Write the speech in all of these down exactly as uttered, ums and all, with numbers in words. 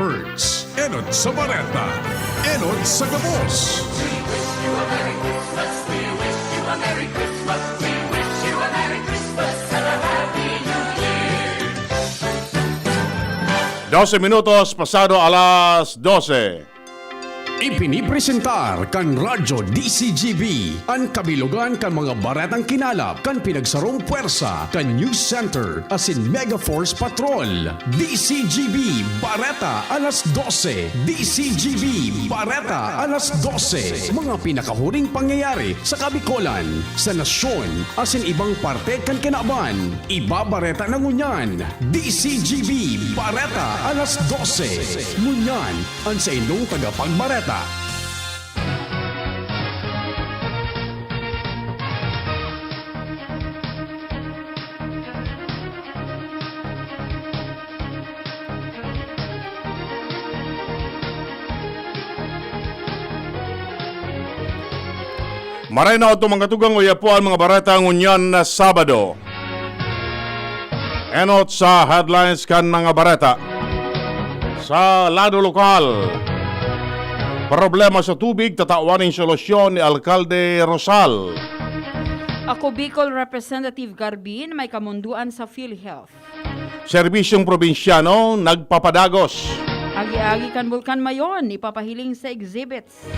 Hertz. Enot sa bareta, enot sa gabos. Doce minutos pasado alas doce. Ipinipresentar kan Radyo D C G B an kabilogan kan mga baretang kinalap kan pinagsarong pwersa kan News Center asin Mega Force Patrol. D C G B Bareta alas doce. D C G B Bareta alas doce. Mga pinakahuring pangyayari sa Kabikolan, sa nasyon, asin ibang parte kan kinaban. Ibabareta na ngunyan. D C G B Bareta alas doce. Ngunyan, an saindong tagapagbareta. Maray na oto, mga tugang, uya po an mga bareta ngunyan na Sabado. Enot sa headlines kan mga bareta. Sa lado lokal, problema sa tubig, tatawan nin solusyon ni Alkalde Rosal. Ako Bicol Representative Garbin, may kamunduan sa PhilHealth. Serbisyong probinsyano nagpapadagos. Agi-agi kan Bulkan Mayon, ipapahiling sa exhibits.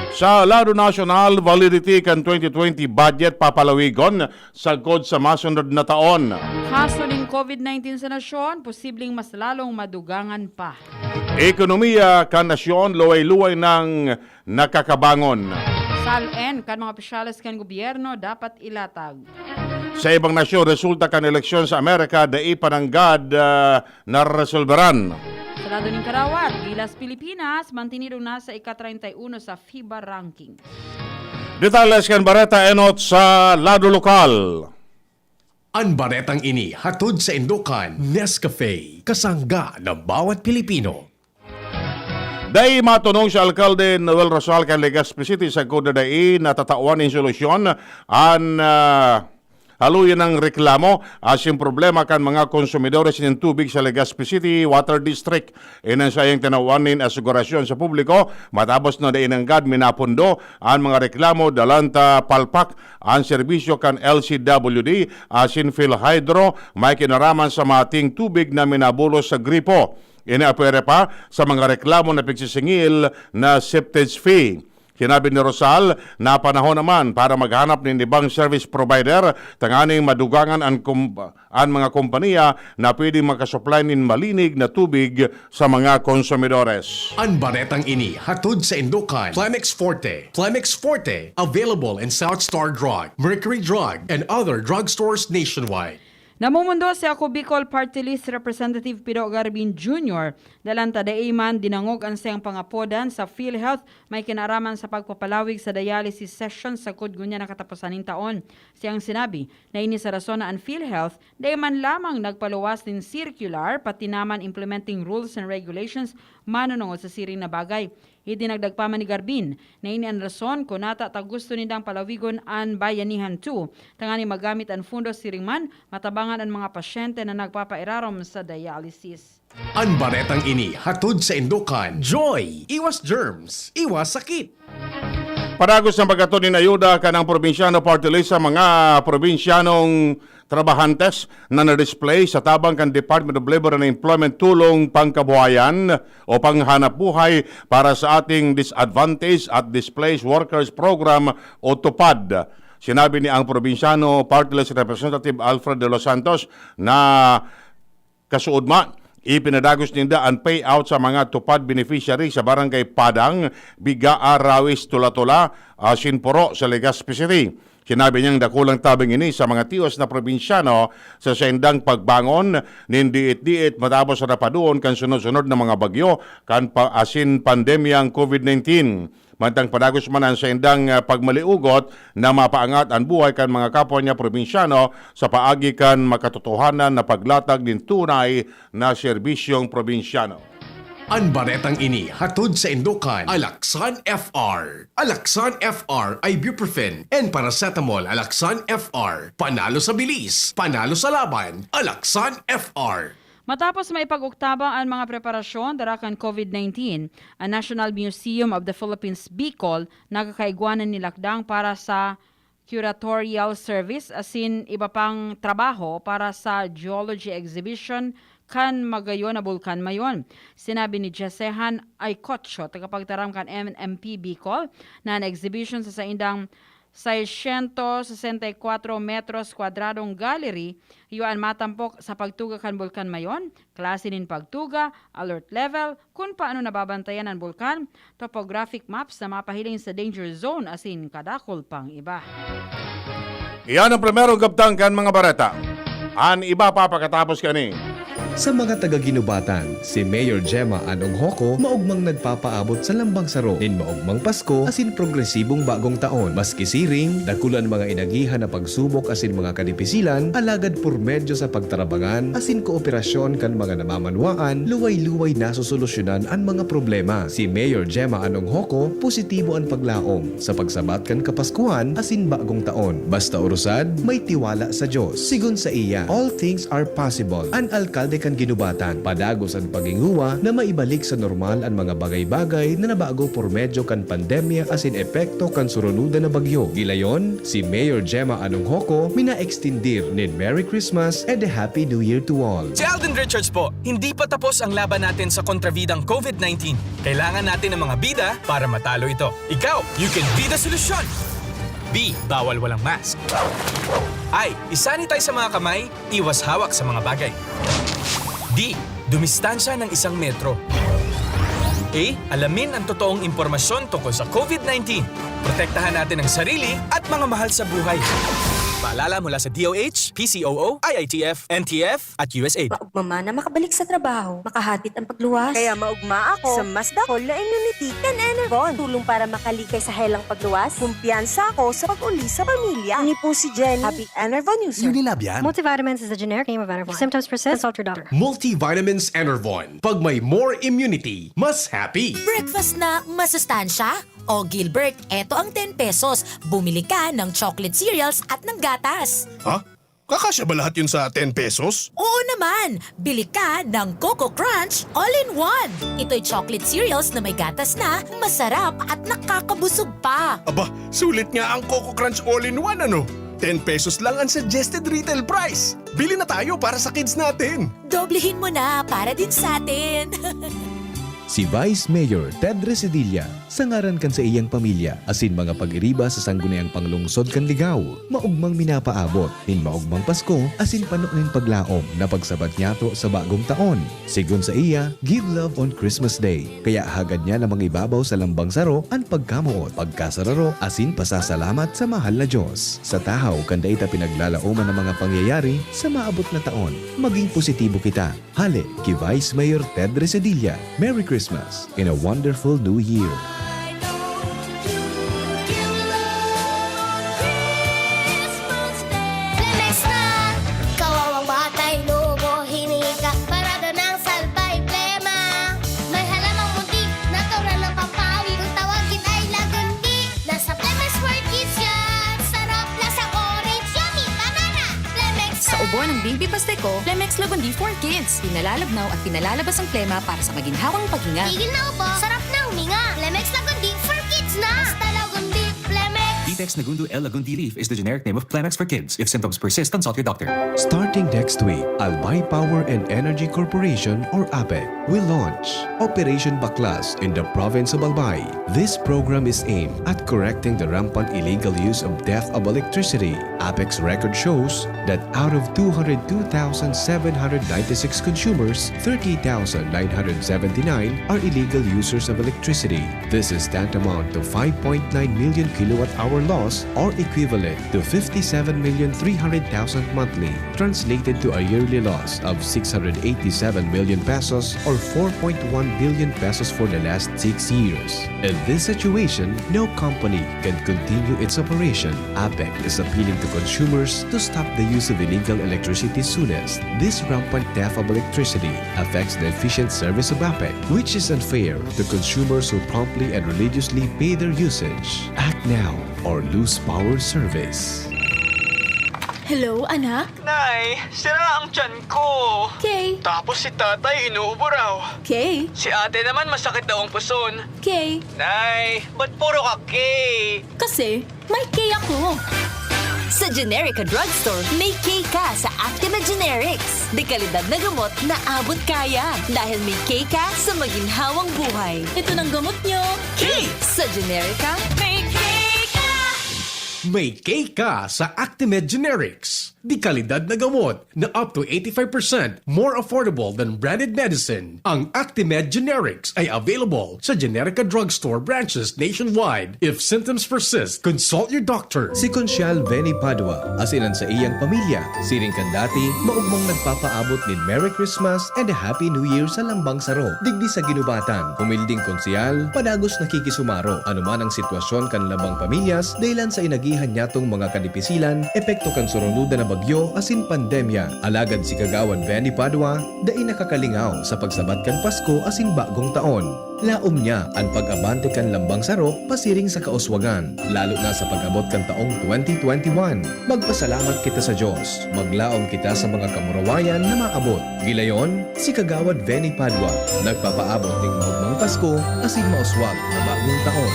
Sa lado nasyonal, validity kan twenty twenty budget papalawigon sagkod sa masunod na taon. Kaso nin COVID nineteen sa nasyon, posibleng mas lalong madugangan pa. Ekonomiya kan nasyon, luway-luway nang nakakabangon. Sal-en kan mga opisyales kan gobyerno dapat ilatag. Sa ibang nasyon, resulta kan eleksyon sa Amerika, dai pa nanggad, ah, naresolberan. Sa lado nin karawat, Gilas Pilipinas, mantinidong nasa ika-treinta y uno sa FIBA ranking. Detalles kan bareta enot sa lado lokal. An baretang ini hatod saindo kan Nescafe, kasangga ng bawat Pilipino. Dai matonong si Alkalde Noel Rosal kan Legazpi City sagkod na dai natatawan nin solusyon an, ah, haluyan na reklamo asin problema kan mga konsumidores nin tubig sa Legazpi City Water District. Ini an saiyang tinawan nin asegurasyon sa publiko matapos na dai nanggad minapondo an mga reklamo dalan ta palpak an serbisyo kan L C W D asin PhilHydro may kinaraman sa mating tubig na minabulos sa gripo. Ini apwera pa sa mga reklamo na pigsisingil na septage fee. Sinabi ni Rosal na panahon naman para maghanap nin ibang service provider tanganing madugangan an kum-, an mga kompanya na pwedeng makasupply nin malinig na tubig sa mga konsumidores. An baretang ini hatod saindo kan Plemex Forte. Plemex Forte, available in South Star Drug, Mercury Drug, and other drugstores nationwide. Namumundo si Ako Bicol Party List Representative Pido Garbin Junior, dalan ta dai man dinangog an saiyang pangapodan sa PhilHealth may kinaraman sa pagpapalawig sa dialysis session sagkod ngunyan na kataposan nin taon. Siyang sinabi na ini sa rason na an PhilHealth dai man lamang nagpaluwas nin circular, pati na man implementing rules and regulations manunungod sa siring na bagay. Idinagdag pa man ni Garbin na ini an rason kun nata ta gusto nindang palawigon an Bayanihan two, tanganing magamit an fundos siring man matabangan an mga pasyente na nagpapairarom sa dialysis. An baretang ini hatod saindo kan Joy! Iwas germs, iwas sakit! Padagos na paghatod nin ayuda kan Ang Probinsyano Party List sa mga probinsyanong trabahantes na na-displace sa tabang kan Department of Labor and Employment Tulong Pangkabuhayan o Panghanapbuhay para sa ating Disadvantaged at Displaced Workers Program o TUPAD. Sinabi ni Ang Probinsyano Party List Representative Alfred De Los Santos na kasuodma, ipinadagos ninda an payout sa mga TUPAD beneficiary sa Barangay Padang, Bigaa, Rawis, Tula-Tula, asin Poro sa Legazpi City. Sinabi niyang dakulang tabang ini sa mga tios na probinsyano sa saindang pagbangon nin diit-diit matapos sa napaduon kan sunod-sunod na mga bagyo kan pa-, asin pandemyang COVID nineteen. Mantang padagos man an saindang, ah, pagmaliugot na mapaangat an buhay kan mga kapwa niya probinsyano sa paagi kan makatotohanan na paglatag nin tunay na serbisyong probinsyano. An baretang ini hatod saindo kan Alaxan F R. Alaxan F R, ibuprofen and paracetamol. Alaxan F R, panalo sa bilis, panalo sa laban. Alaxan F R. Matapos maipag-oktabang an mga preparasyon dara kan COVID nineteen, an National Museum of the Philippines Bicol nakakaigwa na nin lakdang para sa curatorial service asin iba pang trabaho para sa geology exhibition kan magayon na Bulkan Mayon. Sinabi ni Jesehan Aycocho, tagapagtaram kan N M P Bicol, na an exhibition sa saindang seiscientos sesenta y cuatro metros kwadradong gallery iyo an matampok sa pagtuga kan Bulkan Mayon, klase nin pagtuga, alert level, kun paano nababantayan an bulkan, topographic maps na mapahiling sa danger zone asin kadakul pang iba. Iyan ang primerong kabtang kan mga bareta. An iba pa pakatapos kani. Sa mga taga-Guinobatan, si Mayor Gemma Anong Hoco maogmang nagpapaabot sa lambang saro nin maogmang Pasko asin progresibong Bagong Taon. Maski siring, dakul an mga inagihan na pagsubok asin mga kadipisilan, alagad por medyo sa pagtarabangan asin kooperasyon kan mga namamanwaan, luway-luway nasosolusyonan an mga problema. Si Mayor Gemma Anong Hoco positibo an paglaom sa pagsabat kan Kapaskuhan asin Bagong Taon. Basta orosad, may tiwala sa Diyos. Sigon saiya, all things are possible. An alkalde kan Guinobatan, padagos an paghingowa na maibalik sa normal an mga bagay-bagay na nabago por medyo kan pandemya asin epekto kan surunodan na bagyo. Gilayon, si Mayor Gemma Anong Hoco mina-extindir nin Merry Christmas and a Happy New Year to all. Si Alden Richards po, hindi pa tapos ang laban natin sa kontrabidang COVID nineteen. Kailangan natin ng mga bida para matalo ito. Ikaw, you can be the solution! B, bawal walang mask. I, isanitize sa mga kamay, iwas hawak sa mga bagay. D, dumistansya ng isang metro. A, alamin ang totoong impormasyon tungkol sa COVID nineteen. Protektahan natin ang sarili at mga mahal sa buhay. Paalala mula sa D O H, P C O O, I I T F, N T F, at U S A. Maugma man na makabalik sa trabaho, makahatid ang pagluwas. Kaya maugma ako sa mas dakol na immunity kan Enervon. Tulong para makalikay sa helang pagluwas. Kumpiyansa ako sa pag-uli sa pamilya. Ini po si Jenny, happy Enervon user. Unilab yan. Multivitamins is the generic name of Enervon. If symptoms persist, consult your doctor. Multivitamins Enervon. Pag may more immunity, mas happy. Breakfast na masustansya? O Gilbert, eto ang ten pesos. Bumili ka ng chocolate cereals at ng gatas. Ha? Kakasya ba lahat yun sa ten pesos? Oo naman! Bili ka ng Coco Crunch All-in-One. Ito'y chocolate cereals na may gatas na, masarap at nakakabusog pa. Aba, sulit nga ang Coco Crunch All-in-One, ano? Ten pesos lang ang suggested retail price. Bili na tayo para sa kids natin. Doblehin mo na para din sa atin. Si Vice Mayor Ted Resedilla, sa ngaran kan saiyang pamilya asin mga pag-iriba sa Sangguniang Panglungsod kan Ligao, maogmang minapaabot nin maogmang Pasko asin pano nin paglaom na pagsabat niyato sa bagong taon. Sigon saiya, give love on Christmas Day. Kaya hagad niya na mangibabaw sa lambang saro an pagkamoot, pagkasararo asin pasasalamat sa mahal na Dios. Sa tahaw kan dai ta pinaglalaoman na mga pangyayari sa maabot na taon, maging positibo kita. Hale ki Vice Mayor Ted Resedilla, Merry Christmas and a wonderful New Year! Lemex na! Kawawang batay, lubo, hinika, parada ng salbay, plema. May halamang muntik, natural na pampawi. Kung tawagin ay lagundi, nasa Lemex for Kids yan. Sarap, lasang orange, yummy, banana. Lemex Sa na! Ubo ng Baby Pasteco, Lemex Lagundi for Kids. Pinalalabnaw at pinalalabas ang plema para sa maginhawang paghinga. Tigil na ubo, sarap na huminga. Lemex Lagundi for Kids na! Basta Lagundi, Lemex! Vitex Nagundo L Lagundi Leaf is the generic name of Plemex for Kids. If symptoms persist, consult your doctor. Starting next week, Albay Power and Energy Corporation or APEC will launch Operation Baklas in the province of Albay. This program is aimed at correcting the rampant illegal use of theft of electricity. APEC's record shows that out of two hundred two thousand seven hundred ninety-six consumers, thirty thousand nine hundred seventy-nine are illegal users of electricity. This is tantamount to five point nine million kilowatt hour loss, or equivalent to fifty-seven million three hundred thousand monthly, translated to a yearly loss of six hundred eighty-seven million pesos or four point one billion pesos for the last six years. In this situation, no company can continue its operation. APEC is appealing to consumers to stop the use of illegal electricity soonest. This rampant theft of electricity affects the efficient service of APEC, which is unfair to consumers who promptly and religiously pay their usage. Act now or lose power service. Hello, anak? Nay, sira ang tiyan ko. Kay? Tapos si tatay inuubo raw. Kay? Si ate naman masakit daw ang puson. Kay? Nay, ba't puro ka K? Kasi may K ako. Sa Generica Drugstore, may K ka sa Actimed Generics. Dekalidad na gamot na abot kaya. Dahil may K ka sa maginhawang buhay. Ito ng gamot nyo. K! Sa Generica, may K ka! May K ka sa Actimed Generics. Dekalidad na gamot na up to eighty-five percent more affordable than branded medicine. Ang Actimed Generics ay available sa Generica Drugstore branches nationwide. If symptoms persist, consult your doctor. Si Consial Benny Padua, asin an saiyang pamilya, siring kan dati, maogmang nagpapaabot nin Merry Christmas and a Happy New Year sa Lambang Saro. Digdi sa ginubatan, humilding Konsyal, padagos nakikisumaro anuman ang sitwasyon kan lambang pamilyas dahilan sa inagihan niyatong mga kadipisilan, epekto kan surunodan na bagyo asin pandemya. Alagad si Kagawad Benny Padua, dai nakakalingaw sa pagsabat kan Pasko asin Bagong Taon. Laom niya an pag-abante kan Lambang Saro pasiring sa kauswagan, lalo na sa pag-abot kan taong twenty twenty-one. Magpasalamat kita sa Dios, maglaom kita sa mga kamurawayan na maabot. Gilayon, si Kagawad Benny Padua, nagpapaabot ning maogmang Pasko asin mauswag na Bagong Taon.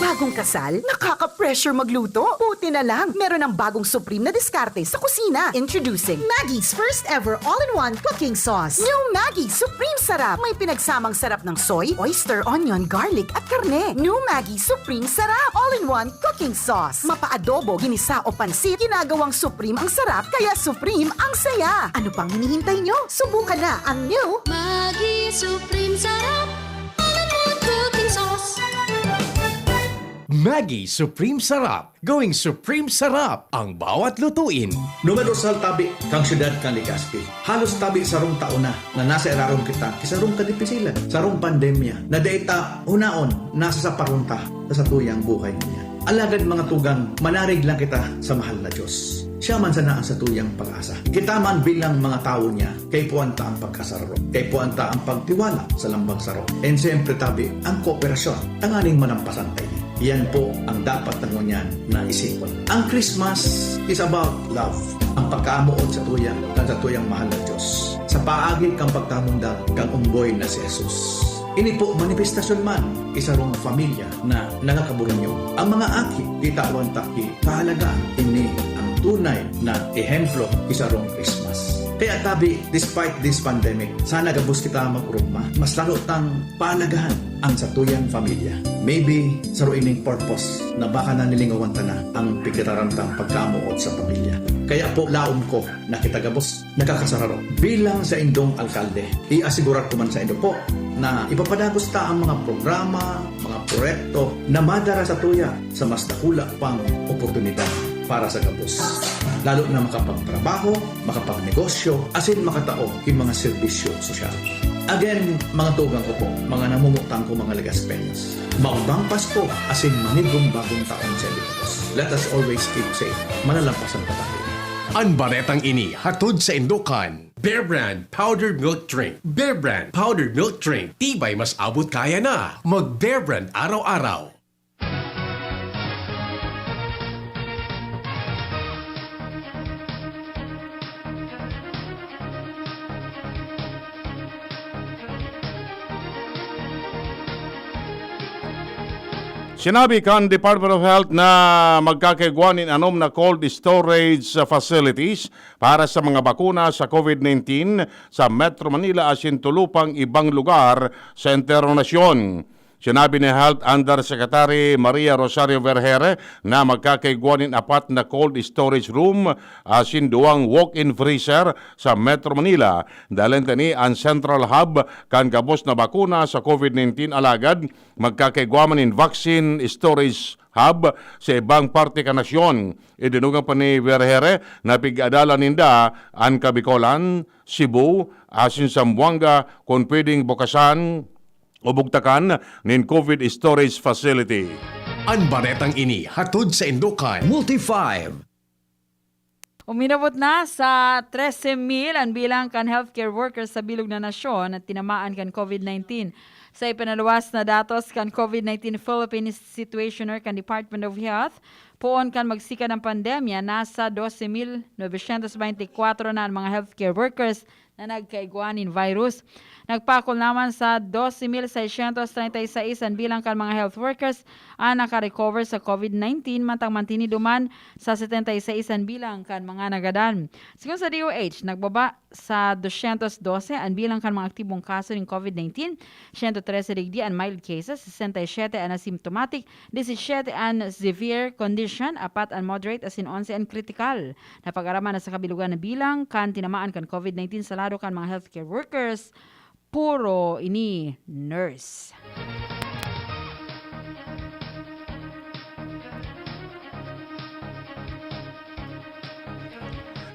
Bagong kasal? Nakaka-pressure magluto? Buti na lang, meron ang bagong Supreme na diskarte sa kusina. Introducing Maggi's first ever all-in-one cooking sauce. New Maggi Supreme Sarap. May pinagsamang sarap ng soy, oyster, onion, garlic, at karne. New Maggi Supreme Sarap. All-in-one cooking sauce. Mapa-adobo, ginisa o pansit, ginagawang Supreme ang sarap, kaya Supreme ang saya. Ano pang hinihintay nyo? Subukan na ang new Maggi Supreme Sarap. All-in-one cooking sauce. Maggi Supreme Sarap. Going Supreme Sarap ang bawat lutuin. Numerosa tabi kan syudad kan Legazpi. Halos tabi sarong taon na na nasa irarom kita ki sarong kadipisilan, sarong pandemya, na dai ta hunaon nasa saparon ta sa satuyang buhay ngunyan. Alagad, mga tugang, manarig lang kita sa mahal na Dios. Siya man sana ang satuyang pag-asa. Kita man bilang mga tawo niya, kaipuhan ta ang pagkasararo. Kaipuhan ta ang pagtiwala sa lambang saro. And siyempre, tabi, ang kooperasyon tanganing malampasan ta ini. Iyan po ang dapat na ngunyan na isipon. Ang Christmas is about love. Ang pagkaamoon sa tuya, kan sa tuyang mahal na Dios. Sa paagi kan pagkamundag kan omboy na si Jesus. Ini po manifestasyon man ki sarong pamilya na nagkakaburunyog. Ang mga aki, kitawan ta ki kahalagahan. Ini ang tunay na ehemplo ki sarong Christmas. Kaya tabi, despite this pandemic, sana gabos kita mag-urugma. Mas lalo tang pahalagahan ang satuyang pamilya. Maybe, saro ining purpose na baka nanilingawan ta na ang pigtataram tang pagkamoot sa pamilya. Kaya po, laom ko na kita gabos nakakasararo. Bilang saindong alkalde, iasigurar ko man saindo po na ipapadagos ta ang mga programa, mga proyekto na madara sa tuya sa mas dakula pang oportunidad para sa gabos, lalo na makapagtrabaho, makapagnegosyo, asin makatao ki mga serbisyo sosyal. Again, mga tugang ko po, mga namumutang ko, mga Legaspeños, maubang Pasko asin manigong bagong taon sa Ilocos. Let us always keep safe. Manalampasan pa tayo. An baretang ini hatod saindo kan Bear Brand Powdered Milk Drink. Bear Brand Powdered Milk Drink. Tibay mas abot kaya na. Mag Bear Brand araw-araw. Sinabi kan Department of Health na magkakaigwa nin anom na cold storage facilities para sa mga bakuna sa COVID nineteen sa Metro Manila asin tulo pang ibang lugar sa entero nasyon. Sinabi ni Health Undersecretary Maria Rosario Vergere na magkakaigwa nin apat na cold storage room asin duwang walk-in freezer sa Metro Manila. Dahil ta ini an central hub kan gabos na bakuna sa COVID nineteen, alagad magkakaigwa man nin vaccine storage hub sa ibang parte kan nasyon. Idinugang pa ni Vergere na pig-adalan ninda an Kabicolan, Cebu, asin Zamboanga kun pwedeng bukasan o bugtakan nin COVID storage facility. An baretang ini hatod saindo kan Multi five. Uminabot na sa trese mil an bilang kan healthcare workers sa bilog na nasyon na tinamaan kan COVID nineteen. Sa ipinaluwas na datos kan COVID nineteen Philippines Situationer kan Department of Health, poon kan magsikad ang pandemya, nasa dose mil novecientos beintikwatro na an mga healthcare workers na nagkaigwa nin virus. Nagpakol naman sa dose mil seiscientos treinta y seis an bilang kan mga health workers an nakarecover sa COVID nineteen, mantang mantini duman sa setenta y seis an bilang kan mga nagadan. Sigon sa D O H, nagbaba sa dosyentos dose an bilang kan mga aktibong kaso nin COVID nineteen, siyento trese digdi an mild cases, sesenta y siyete an asymptomatic, disisiyete an severe condition, apat an moderate asin onse an critical. Napag-araman na sa kabilugan na bilang kan tinamaan kan COVID nineteen sa lado kan mga healthcare workers, puro ini nurse.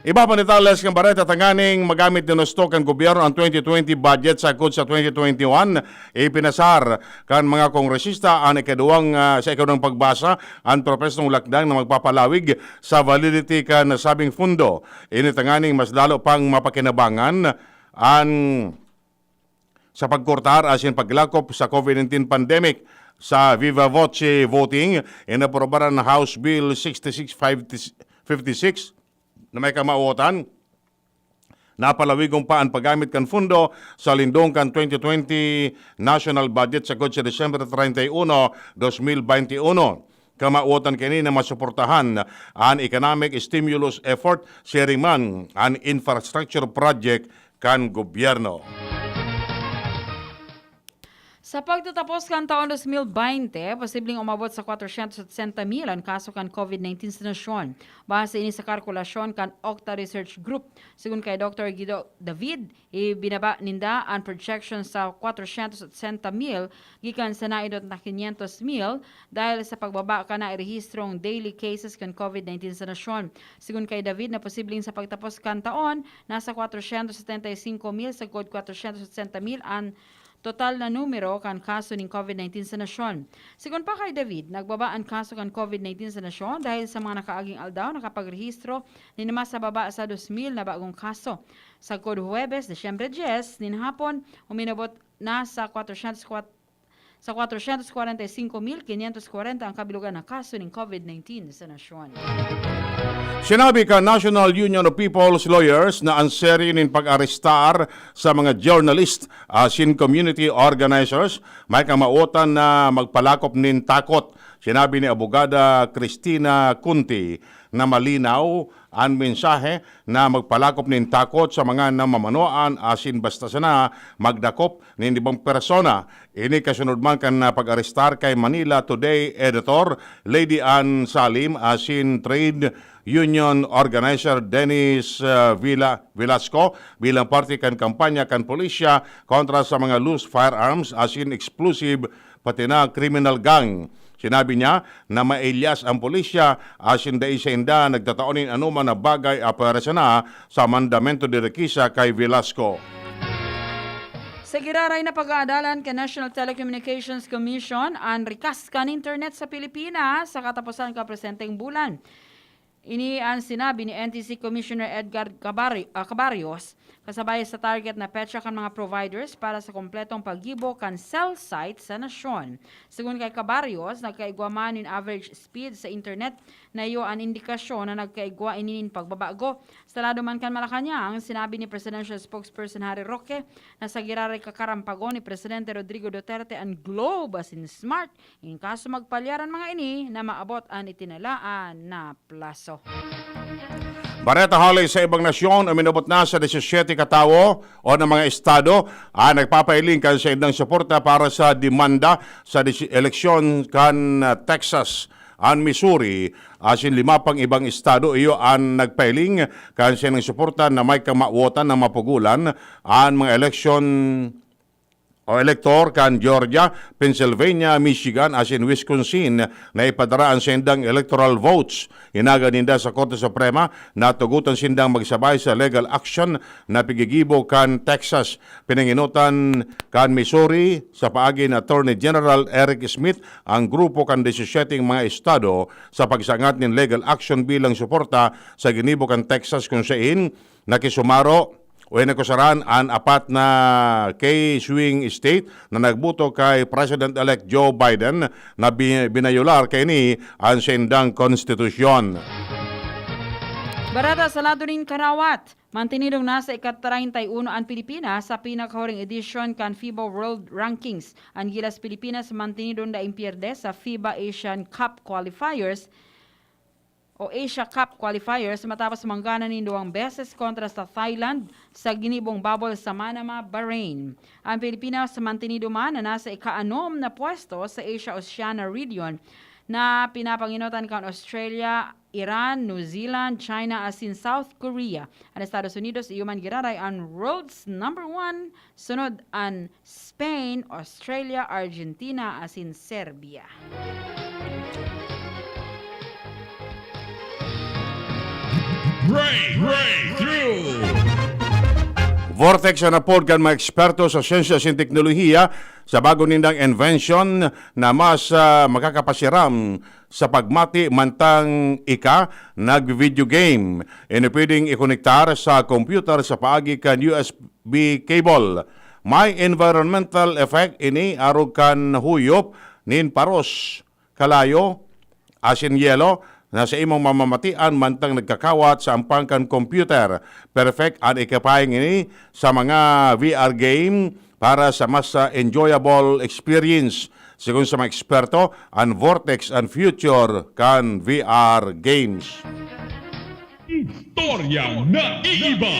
Iba pa detalles kan bareta tanganing magamit din husto kan gobyerno ang twenty twenty budget sagkod sa twenty twenty-one. Ipinasar kan mga kongresista an ikaduwang, ah, sa ikaduwang pagbasa an propuestong lakdang na magpapalawig sa validity kan nasabing fundo. Ini tanganing mas lalo pang mapakinabangan an sa pagkortar asin paglakop sa COVID nineteen pandemic. Sa Viva Voce voting, inaprobaran na House Bill sixty-six fifty-six na may kamawotan na palawigon pa an paggamit kan fundo sa lindong kan twenty twenty national budget sagkod sa Disyembre treinta y uno, dos mil beinti uno. Kamawotan kini na masuportahan an economic stimulus effort, siring man an infrastructure project kan gobyerno. Sa pagtatapos kan taon dos mil baynte, posibleng umabot sa kwatrosyentos otsenta mil an kaso kan COVID nineteen sa nasyon. Base ini sa kalkulasyon kan Octa Research Group. Sigon kay Doktor Guido David, ibinaba ninda an projection sa kwatrosyentos otsenta mil gikan sa naidot na kinyentos mil dahil sa pagbaba kan nairehistrong daily cases kan COVID nineteen sa nasyon. Sigon kay David na posibleng sa pagtapos kan taon, nasa kwatrosyentos setenta y singko mil sagkod kwatrosyentos otsenta mil an total na numero kan kaso nin COVID nineteen sa nasyon. Sigon pa kay David, nagbaba an kaso kan COVID nineteen sa nasyon dahil sa mga nakaaging aldaw nakapagrehistro nin mas sa baba sa dos mil na bagong kaso. Sagkod Huwebes, Disyembre dyes, nin hapon, uminabot na sa kwatrosyentos kwat-, sa kwatrosyentos kwarenta y singko mil kinyentos kwarenta ang kabilugan na kaso nin COVID nineteen sa nasyon. Sinabi kan National Union of People's Lawyers na an serye nin pag-arestar sa mga journalist asin community organizers may kamawotan na magpalakop nin takot. Sinabi ni Abogada Cristina Cunti na malinaw an mensahe na magpalakop nin takot sa mga namamanoan asin basta sana magdakop nin ibang persona. Ini kasunod man kan, ah, pag-arestar kay Manila Today editor Lady Ann Salim asin trade union organizer Dennis, ah, Vila-, Velasco bilang parte kan kampanya kan pulisya kontra sa mga loose firearms asin explosive, pati na criminal gang. Sinabi niya na mailyas ang pulisya asin dai sainda nagtatao nin anoman na bagay a pwera sana sa mandamento de requisa kay Velasco. Sa giraray na pag-aadalan kan National Telecommunications Commission an rikas kan internet sa Pilipinas sa kataposan kan presenteng bulan. Ini an sinabi ni N T C Commissioner Edgar Cabari-, ah, Cabarrios, kasabay sa target na petsa kan mga providers para sa kompletong paggibo kan cell site sa nasyon. Sigon kay Cabarrios, nagkaigwa man nin average speed sa internet na iyo an indikasyon na nagkaigwa ini nin pagbabago. Sa lado man kan Malacañang, sinabi ni Presidential Spokesperson Harry Roque na sa giraray kakarampagon ni Presidente Rodrigo Duterte an Globe asin Smart, in kaso magpalyar an mga ini na maabot an itinalaan na plaso. Bareta hale sa ibang nasyon, uminabot na sa disisiete ka tawo o ng mga estado ang nagpapailing kan saindang suporta para sa demanda sa disi-, eleksyon kan, ah, Texas, an Missouri, asin lima pang ibang estado iyo an nagpailing kan saindang suporta na may kamawotan na mapugulan an mga eleksyon o elektor kan Georgia, Pennsylvania, Michigan asin Wisconsin na ipadara an saindang electoral votes. Inagad ninda sa Korte Suprema na tugotan sindang magsabay sa legal action na pigigibo kan Texas. Pinangenotan kan Missouri sa paagi ni Attorney General Eric Smith ang grupo kan disisiete mga estado sa pagsangat nin legal action bilang suporta sa ginibo kan Texas, kun sain nakisumaro o nakusaran an apat na K-swing state na nagboto kay President-elect Joe Biden na bi-, binayolar kaini an saindang konstitusyon. Bareta sa lado nin karawat. Mantinidong nasa ika-treinta y uno an Pilipinas sa pinakahuring edisyon kan FIBA World Rankings. An Gilas Pilipinas mantinidong daing pierde sa FIBA Asian Cup Qualifiers o Asia Cup Qualifiers matapos manggana nin duwang beses kontra sa Thailand sa ginibong bubble sa Manama, Bahrain. Ang Pilipinas mantinido man na nasa ika-anom na pwesto sa Asia-Oceania region na pinapangenotan kan Australia, Iran, New Zealand, China asin South Korea. An Estados Unidos iyo man giraray an world's number one, sunod an Spain, Australia, Argentina asin Serbia. Break, breakthrough. Vortex an apod kan mga eksperto sa siyensya asin teknolohiya sa bago nindang invention na mas, ah, makakapasiram sa pagmati mantang ika nag-video game. Ini pwedeng ikonektar sa computer sa paagi kan U S B cable. May environmental effect ini arog kan huyop nin paros, kalayo, asin yelo na sa imong mamamatian mantang nagkakawat sa ampang kan computer. Perfect an equipping ini sa mga V R game para sa mas, ah, enjoyable experience. Sigon sa mga eksperto, an Vortex an future kan V R games. Istoryang naiiba.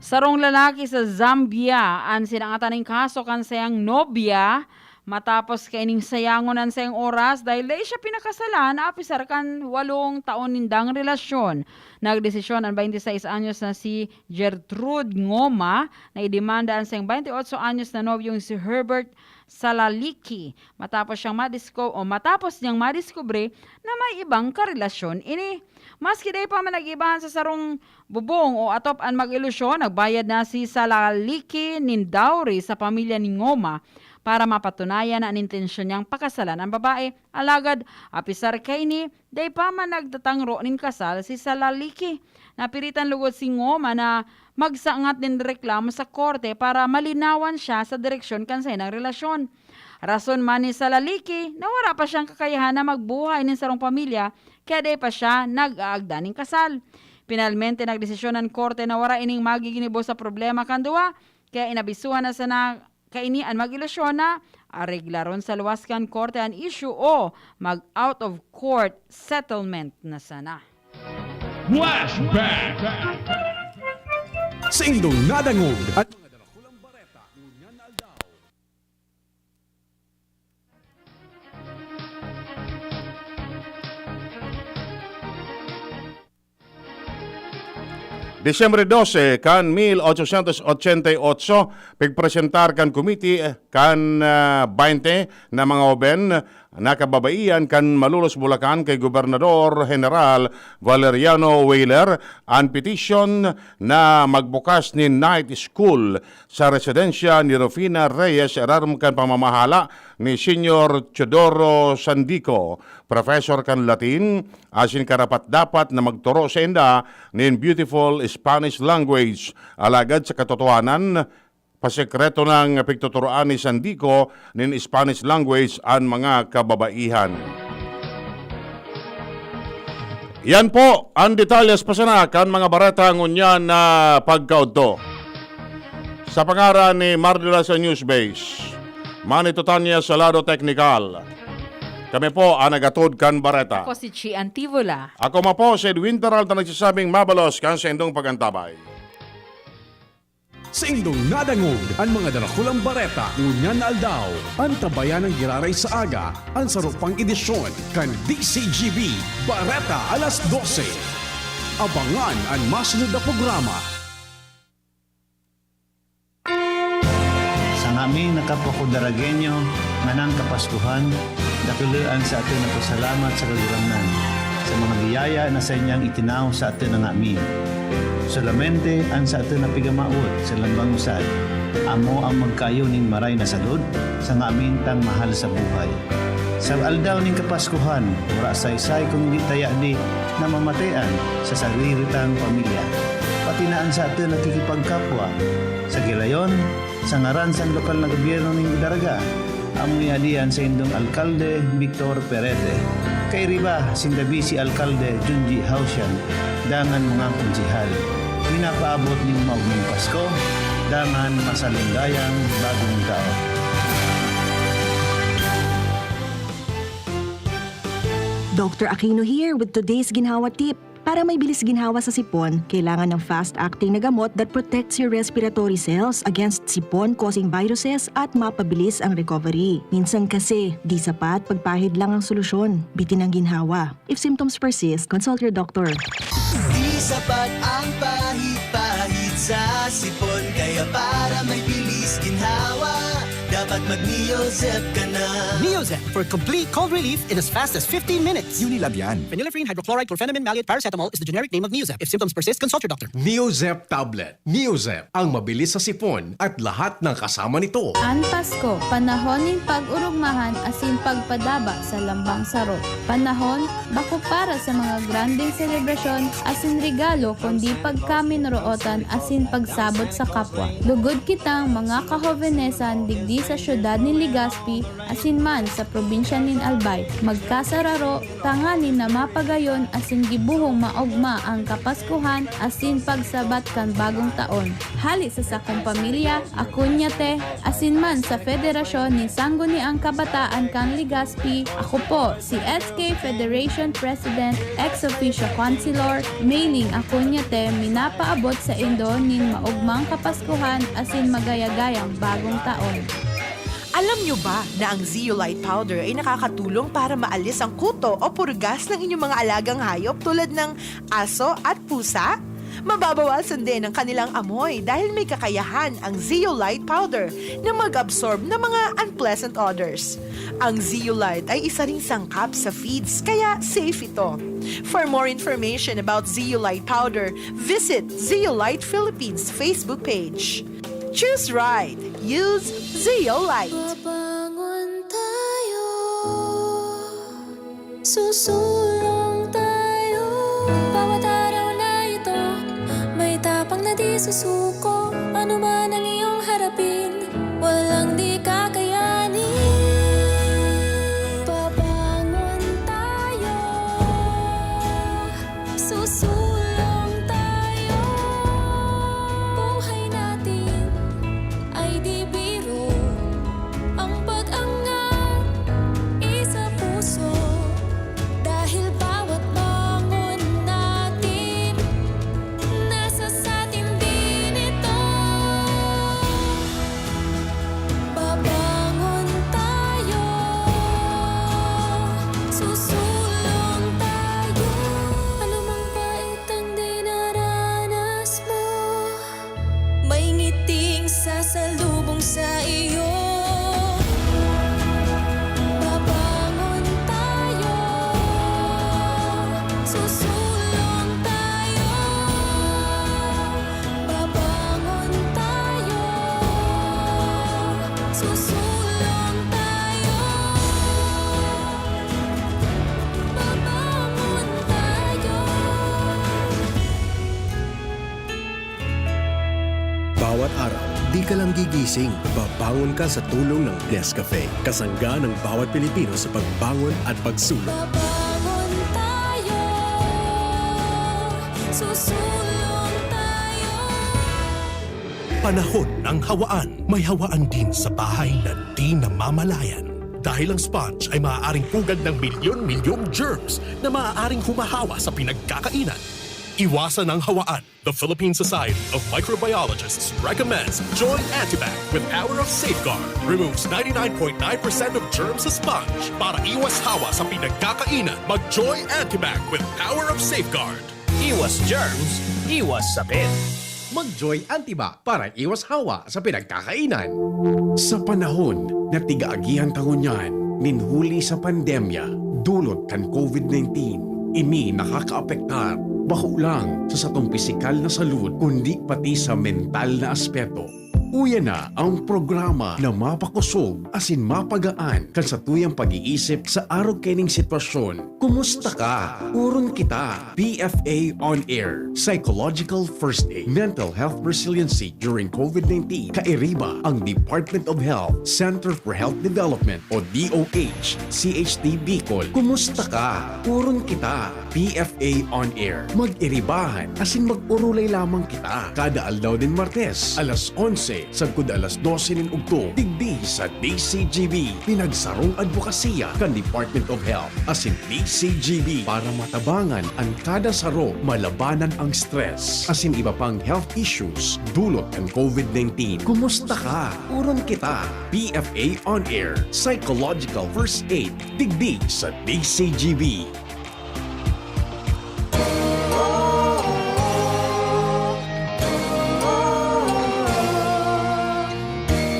Sarong lalaki sa Zambia an sinangatan nin kaso kan saiyang nobya matapos kaining sayangon an saiyang oras dahil dai siya pinakasalan, apisar kan walong taon nindang relasyon. Nagdesisyon an twenty-six anyos na si Gertrude Ngoma na idemanda an saiyang twenty-eight anyos na nobyong si Herbert Salaliki matapos siyang madisku-, o matapos niyang madiskubre na may ibang karelasyon ini. Maski dai pa man nag-ibahan sa sarong bubong o atop an mag-ilusyon, nagbayad na si Salaliki nin dowry sa pamilya ni Ngoma para mapatunayan na an intensyon niyang pakasalan an babae. Alagad, apisar kaini, dai pa man nagtatangro nin kasal si Salaliki. Napiritan lugod si Ngoma na magsangat nin reklamo sa korte para malinawan siya sa direksyon kan saindang relasyon. Rason man ni Salaliki na wara pa siyang kakayahan na magbuhay nin sarong pamilya, kaya dai pa siya nag-aagda nin kasal. Finalmente, nagdesisyon an korte na wara ining magiginibo sa problema kan duwa, kaya inabisuhan na sana kaini an mag-ilusyon na areglaron sa luwas kan korte an issue o mag-out of court settlement na sana. Flashback! Sa indong nadangog at mga darakulang bareta ngunyan na aldaw. Disyembre dose kan mil ochocientos ochenta y ocho, pigpresentar kan komite kan, ah, baynte na mga hoben na kababaihan kan Malolos, Bulacan kay Gobernador General Valeriano Weyler an petisyon na magbukas nin night school sa residensya ni Rufina Reyes, irarom kan pamamahala ni Señor Teodoro Sandico, profesor kan Latin, asin karapat-dapat na magturo sainda nin beautiful Spanish language. Alagad sa katotohanan, pasekreto nang pigtuturoan ni Sandico nin Spanish language an mga kababaihan. Yan po ang detalyes pa sana kan mga bareta ngunyan na pagkaudto. Sa pangaran ni Mardi Rasa Newsbase, Manny Totanya sa lado teknikal. Kami po ang nagatod kan bareta. Ako si Chi Antivola. Ako man po si Edwin Peralta nagsasabing mabalos kan sa indong pag-antabay. Sa indong nadangog an mga darakulang bareta ngunyan na aldaw, antabayan an giraray sa aga, an saro pang edisyon kan D C G B Bareta Alas Dose. Abangan an masunod na programa. Amin na kapwa ko Daragueño, nganang Kapaskuhan, dakula an sa aton na pasalamat sa Kagurangnan, sa mga biyaya na sa inyang itinao sa aton na ngamin. Solamente an sa aton na pigamawot sa lambang usad, amo ang magkayo nin maray na salud sa ngamin tang mahal sa buhay. Sa aldaw nin Kapaskuhan, wara saysay kundi ta yadi na mamatean sa sariri tang pamilya, pati na an sa aton nakikipagkapwa. Sa gilayon, sa ngaran san lokal na gobyerno nin Daraga, amo yadi an saindong alkalde, Victor Perete. Kairiba, sinda Vice Alkalde, Junji Hausian, dangan mga konsehal. Pinapaabot nin maogmang Pasko, dangan masalinggayang bagong taon. Doctor Aquino here with today's Ginhawa Tip. Para may bilis ginhawa sa sipon, kailangan ng fast-acting na gamot that protects your respiratory cells against sipon-causing viruses at mapabilis ang recovery. Minsan kasi, di sapat pagpahid lang ang solusyon. Bitin ang ginhawa. If symptoms persist, consult your doctor. Di sapat ang pahid-pahid sa sipon, kaya para may bilis ginhawa, dapat mag-Neozep ka na. Neozep for complete cold relief in as fast as fifteen minutes. Unilab yan. Phenylephrine, hydrochloride, chlorphenamine, maleate, paracetamol is the generic name of Neozep. If symptoms persist, consult your doctor. Neozep tablet. Neozep, ang mabilis sa sipon at lahat ng kasama nito. An Pasko, panahon nin pag-orogmahan asin pagpadaba sa lambang saro. Panahon, bako para sa mga grandeng selebrasyon asin regalo, kundi pagkaminrootan asin pagsabot sa kapwa. Lugod kitang mga kahobenesan digdi sa siyudad nin Legazpi asin man sa probinsya nin Albay, magkasararo tanganing na mapagayon asin gibohong maogma an Kapaskuhan asin pagsabat kan Bagong Taon. Hale sa sakong pamilya, Ako Niya Te, asin man sa Federasyon nin Sangguniang Kabataan kan Legazpi, ako po, si S K Federation President, Ex Officio Councilor, Mailing Ako Niya Te, minapaabot saindo nin maogmang Kapaskuhan asin magayagayang Bagong Taon. Alam nyo ba na ang zeolite powder ay nakakatulong para maalis ang kuto o purgas ng inyong mga alagang hayop tulad ng aso at pusa? Mababawasan din ang kanilang amoy dahil may kakayahan ang zeolite powder na mag-absorb ng mga unpleasant odors. Ang zeolite ay isa ring sangkap sa feeds, kaya safe ito. For more information about zeolite powder, visit Zeolite Philippines Facebook page. Choose right. Use Zeolite. Babangon tayo, susulong tayo. Bawat araw na ito, may tapang na di susuko. Ano man ang iyong harapin, walang di kakayanin. Babangon tayo, susulong tayo. Buhay natin ay di biro. Ang pag-angat isa puso. Dahil bawat bangon natin, nasa satin din ito. Babangon tayo, susulong tayo. Anumang pait ang dinaranas mo, may ngiting sasalubong sa iyo. Babangon tayo, susulong tayo. Babangon tayo, susulong tayo. Babangon tayo. Bawat araw, di ka lang gigising, babangon ka sa tulong ng Nescafe. Kasangga ng bawat Pilipino sa pagbangon at pagsulong. Babangon tayo, susulong tayo. Panahon ng hawaan. May hawaan din sa bahay na di namamalayan. Dahil ang sponge ay maaaring pugad ng milyon-milyong germs na maaaring humahawa sa pinagkakainan. Iwasan ang hawaan. The Philippine Society of Microbiologists recommends Joy Antibac with Power of Safeguard. Removes ninety-nine point nine percent of germs sa sponge para iwas hawa sa pinagkakainan. Mag Joy Antibac with Power of Safeguard. Iwas germs, iwas sakit. Mag-Joy Antibac para iwas hawa sa pinagkakainan. Sa panahon na tigaagihan ta ngunyan nin huli sa pandemya dulot kan COVID nineteen, ini nakakaapektar bako lang sa satong pisikal na salud kundi pati sa mental na aspeto. Uya na ang programa na mapakosog asin mapagaan kan satuyang pag-iisip sa arog kaining sitwasyon. Kumusta ka? Oron kita. P F A On Air, Psychological First Aid, Mental Health Resiliency during COVID nineteen. Kairiba ang Department of Health, Center for Health Development o D O H, C H D Bicol. Kumusta ka? Oron kita. P F A On Air. Mag-iribahan asin mag-orolay lamang kita kada aldaw nin Martes, alas onse sagkod alas dose nin ugto, digdi sa D C G B. Pinagsarong adbokasiya kan Department of Health asin D C G B para matabangan an kada saro, malabanan ang stress asin iba pang health issues dulot kan COVID nineteen. Kumusta ka? Oron kita. P F A On Air, Psychological First Aid, digdi sa D C G B.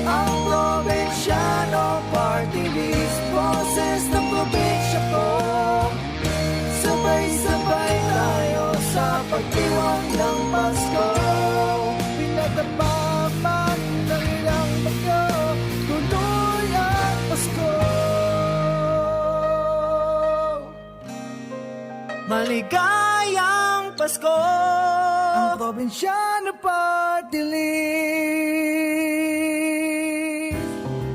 Ang Probinsyano Party List, boses ng probinsya ko. Sabay-sabay tayo sa pagdiwang ng Pasko. Pinatapa man ng ilang bagyo, tuloy ang Pasko. Maligayang Pasko! Ang Probinsyano Party List.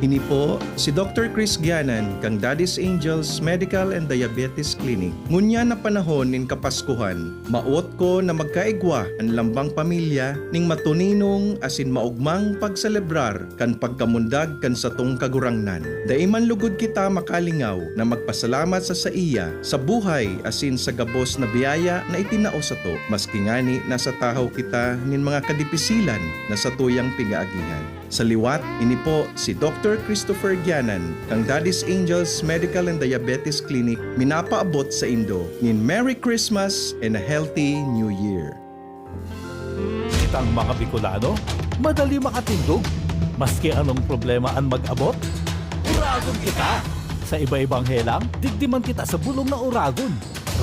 Ini po si Doktor Chris Gianan kan Daddy's Angels Medical and Diabetes Clinic. Ngunyan na panahon nin Kapaskuhan, mawot ko na magkaigwa an lambang pamilya ning matuninong asin maogmang pagselebrar kan pagkamundag kan satong Kagurangnan. Dai man lugod kita makalingaw na magpasalamat sa saiya, sa buhay asin sa gabos na biyaya na itinao sato, maski ngani nasa tahaw kita nin mga kadipisilan na satuyang pigaagihan. Sa liwat, ini po si Doktor Christopher Gianan kan Daddy's Angels Medical and Diabetes Clinic minapaabot saindo nin Merry Christmas and a Healthy New Year. Kitang mga Bicolano, madali makatindog. Maski anong problema an mag-abot, uragon kita! Sa iba-ibang helang, digdi man kita sa bulong na uragon.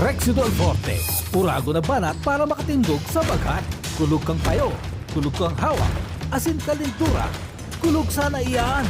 Rexidol Forte, uragon na banat para makatindog sa bagat. Kulog kang payo, kulog kang hawak, asin kalintura. Kulog sana iyan!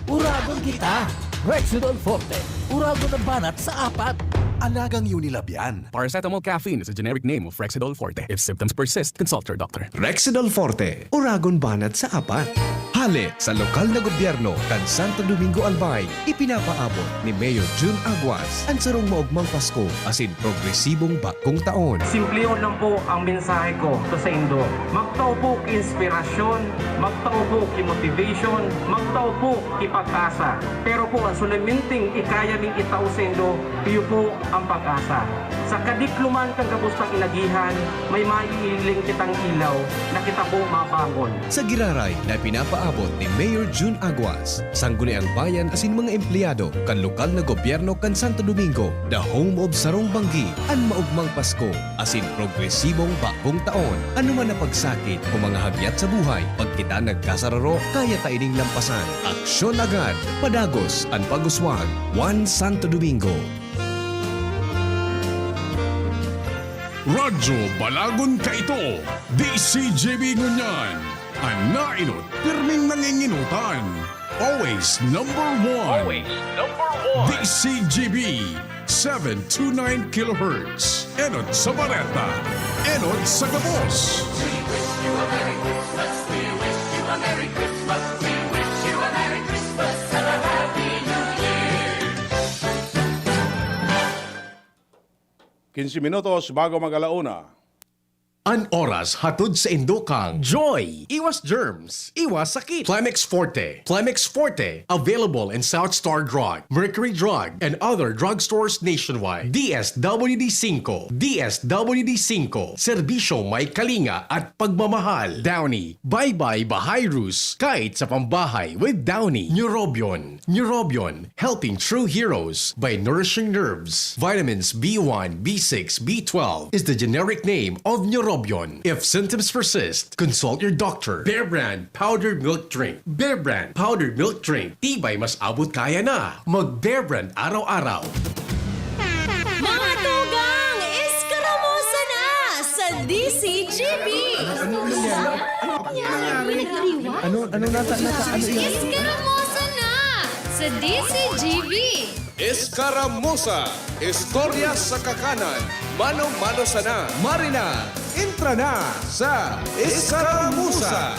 Uragon kita! Rexidol Forte, uragon na banat sa apat. Alagang Unilab yan. Paracetamol caffeine is a generic name of Rexidol Forte. If symptoms persist, consult your doctor. Rexidol Forte, uragon banat sa apat. Hale sa lokal na gobyerno kan Santo Domingo, Albay, ipinapaabot ni Mayor Jun Aguas an sarong maogmang Pasko asin progresibong bagong taon. Simplehon lang po ang mensahe ko sa saindo. Magtao po ki inspirasyon, magtao po ki motivation, magtao po ki pag-asa. Pero po, an solamente ikaya ming itao saindo, iyo po ang pag-asa. Sa kadikloman kan gabos tang inagihan, may maihiling kitang ilaw na kita po mabangon. Sa giraray na pinapaabot ni Mayor Jun Aguas, Sangguniang Bayan asin mga empleyado kan lokal na gobyerno kan Santo Domingo, the home of sarong banggi, an maogmang Pasko, asin progresibong bagong taon. Anoman na pagsakit o mga hagyat sa buhay, pag kita nagkasararo, kaya ta ining lampasan. Aksyon agad, padagos an pag-uswag. One Santo Domingo. Radyo Balagon Kaito, D C G B ngunyan. An naenot, pirming nangingenotan. Always number one. Always number one. D C G B, seven two nine kilohertz. Enot sa bareta, enot sa gabos. We wish you a Merry Christmas. We wish you a Merry Christmas. We wish you a Merry Christmas and a Happy New Year. Quince minutos bago mag-alauna. An oras hatod saindo kan Joy! Iwas germs, iwas sakit! Plemex Forte. Plemex Forte, available in South Star Drug, Mercury Drug, and other drugstores nationwide. D S W D singko, D S W D singko, serbisyo may kalinga at pagmamahal. Downy, bye-bye Bahayrus, kahit sa pambahay with Downy. Neurobion, Neurobion, helping true heroes by nourishing nerves. Vitamins B one, B six, B twelve is the generic name of Neurobion. If symptoms persist, consult your doctor. Bear Brand Powdered Milk Drink. Bear Brand Powdered Milk Drink. Tibay mas abot kaya na. Mag Bear Brand araw-araw. Mga tugang, eskaramusa na sa D C G B! Ano, ano nangyari? Ano, ano nata, nata, ano yan? Eskaramusa na sa D C G B! Eskaramusa, istorya sa kakanan, mano-mano sana. Marina, entra na sa Eskaramusa.